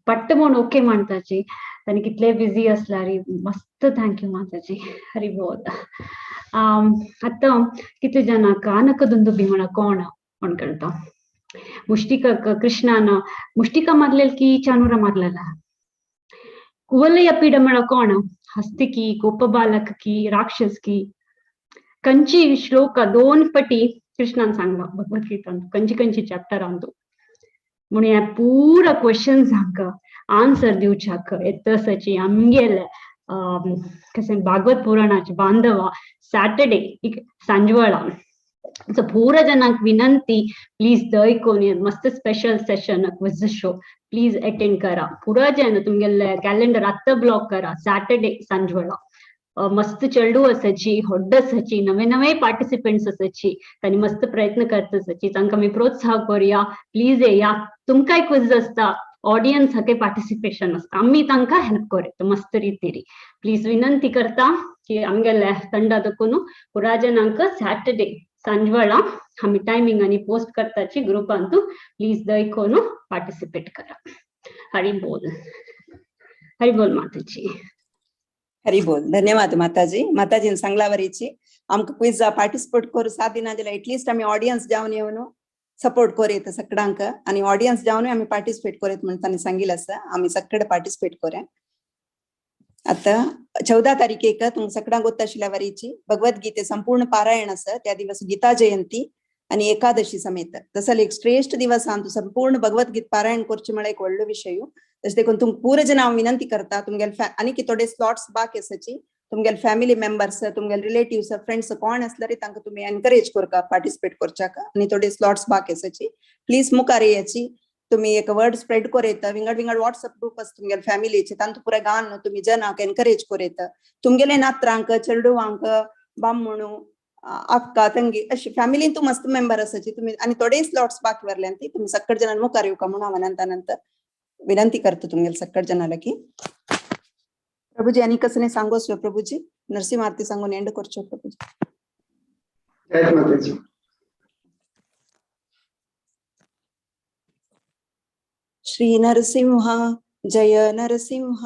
[SPEAKER 3] पट्ट म्हूण ओके म्हणटाची. तांणी कितले बिझी असल्यार. मस्त thank you माताजी. हरी बोल. आतां कितले जाणां कानकदुंदुबी म्हणा कोण कोण कळटा मुष्टिका कृष्णान मुष्टिका मारलेल की चानूरा मारलेला? कुवलय पीड म्हण कोण? हस्ती की, गोपबालक की, राक्षस की? कंची श्लोक दोन पटी कृष्णान सांगला भगवद्गीतांत, कंची कंची चॅप्टर अंतु म्हणून ह्या पुरा क्वेश्चन्सांक आन्सर दिवच्याक येतसची आमगेले कशें भागवत पुराणाचे बांधवा सॅटर्डे एक सांजवेळा. सो पुरा जणांक विनंती, प्लीज दय कोन मस्त special session quiz show please attend करा. पुरा जण तुमगेले कॅलेंडर आत्ता ब्लॉक करा. सॅटर्डे सांजवेळा मस्त चेडू असायची, होड्ड असायची, नवे नवे पार्टिसिपेंट्स असायची, तांणी मस्त प्रयत्न करत असायची. तांकां आमी प्रोत्साह करूया. प्लीज येया. तुमकांय क्विज आसता, ऑडियन्स हाके पार्टिसिपेशन आसता, आमी तांकां हेल्प करूया मस्त रितीरी. प्लीज विनंती करता की आमगेले ತಂಡ दखून पुरा जणांक सॅटर्डे सांजवेळा आमी टायमिंग आनी पोस्ट करताची ग्रुपांतू. प्लीज दयकोन पार्टिसिपेट करा. हरी बोल. हरी बोल माताजी.
[SPEAKER 1] हरी बोल. धन्यवाद माताजी. माताजीन सांगलावरीची आमकां क्विज पार्टिसिपेट करू साथ दिना जाल्यार एटलिस्ट आमी ऑडियन्स जावन येवन सपोर्ट करूं सगळ्यांक आणि ऑडियन्स जावन आमी पार्टिसिपेट करूं म्हणून तांणी सांगितलं आसा. आमी सगळे पार्टिसिपेट करूया. आता 14 तारखेक तुमकां सगळ्यांक गोत्त आशिल्ल्या वरीची भगवद्गीते संपूर्ण पारायण आसा. त्या दिवस गीता जयंती आणि एकादशी समेत तसले एक श्रेष्ठ दिवस आंतु संपूर्ण भगवद्गीत पारायण करचे म्हळ्यार एक व्हडलो विशय. तशें देखून तुमकां पुरो जण हांव विनंती करता, तुमगेले आनी थोडे स्लॉट्स बाकी आसाची, तुमगेले फॅमिली मेंबर्स, तुमगेले रिलेटिव्स, फ्रेंड्स कोण आसल्यार तांकां तुमी एनकरेज करका पार्टिसिपेट करच्याक. आनी थोडे स्लॉट्स बाकी आसाची, प्लीज मुखार येयाची. तुम्ही एक वर्ड स्प्रेड करूं विंगड विंगड व्हॉट्सअप ग्रुप आसा तुमगेले फॅमिलीचे, तांतू पुराय गावन तुमी जनांक एनकरेज करूं. तुमगेले नात्रांक, चेडवांक, बामणू, अक्का, ತಂಗಿ अशी फॅमिलीन तूं मस्त मेंबर आसाची तुम्ही. आनी थोडे स्लॉट्स बाकी वरल्यान ती तुम्ही सक्कड जणां मुखार येवका म्हणून हांव अनंत अनंत विनंती करतो तुमगेले सक्कड जणांला की. प्रभुजी आनी कसं सांगोस प्रभुजी? नरसिंह आरती सांगून एंड करचो प्रभुजी.
[SPEAKER 4] जय माताजी.
[SPEAKER 1] श्री नरसिंह जय नरसिंह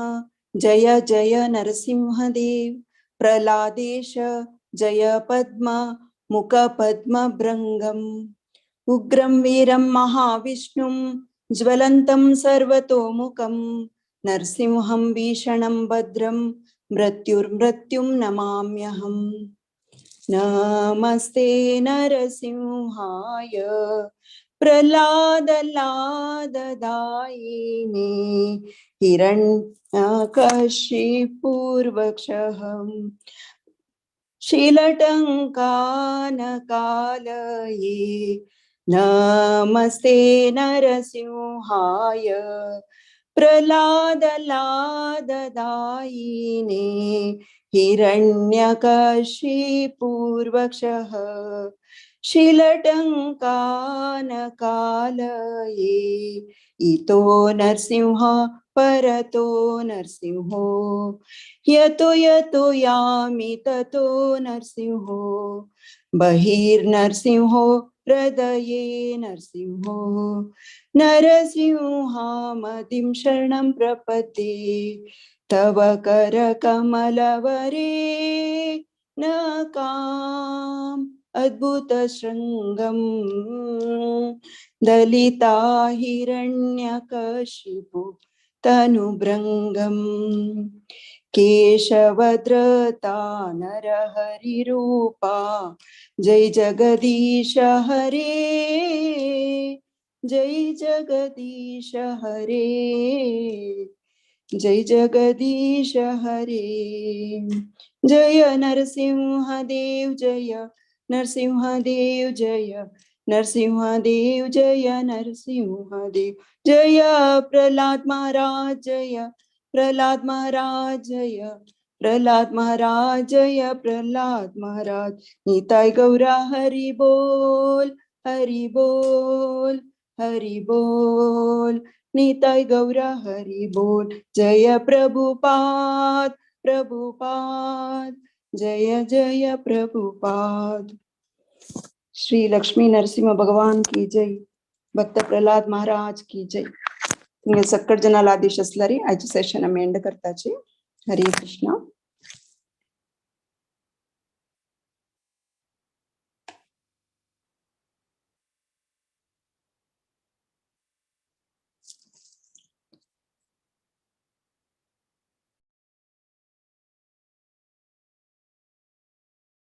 [SPEAKER 1] जय जय नरसिंह देव, प्रहलादेश जय पद्म मुख पद्म भृंगम, उग्रं वीरं महाविष्णुं ज्वलन्तं सर्वतोमुखं, नरसिंहं भीषणं भद्रं मृत्युर्मृत्युं नमाम्यहम्. नमस्ते नरसिंहाय प्रल्हाद लाददायिने हिरण्यकशिपूर्वक्षहं शिलटङ्कानकालये। नमस्ते नरसिंहाय प्रल्हाद लाददायिने हिरण्यकशिपूर्वक्षः शिलटङ्कानकालये। इतो नरसिंह परतो नरसिंहो यतो यतो यामि ततो नरसिंहो बहिर्नरसिंहो हृदये नरसिंहो नरसिंहामतिं शरणं प्रपद्ये। तव करकमलवरे नकाम अद्भुत शृंगम दलिता हिरण्यकशिपु तनुभृंगम केशवद्रता नरहरिरूपा जय जगदीश हरे जय जगदीश हरे जय जगदीश हरे। जय नरसिंह देव जय नरसिंह देव जय नरसिंह देव जय नरसिंह देव जय प्रहलाद महाराज जय प्रहलाद महाराज जय प्रहलाद महाराज जय प्रहलाद महाराज। निताय गौरा हरि बोल हरि बोल हरि बोल निताय गौरा हरि बोल। जय प्रभुपाद प्रभुपाद जय जय प्रभुपाद। श्री लक्ष्मी नरसिंह भगवान की जय, भक्त प्रहलाद महाराज की जय। तुमगे सक्कट जनाला आदेश असला रे आयचे सेशन आमी एंड करताचे। हरे कृष्णा।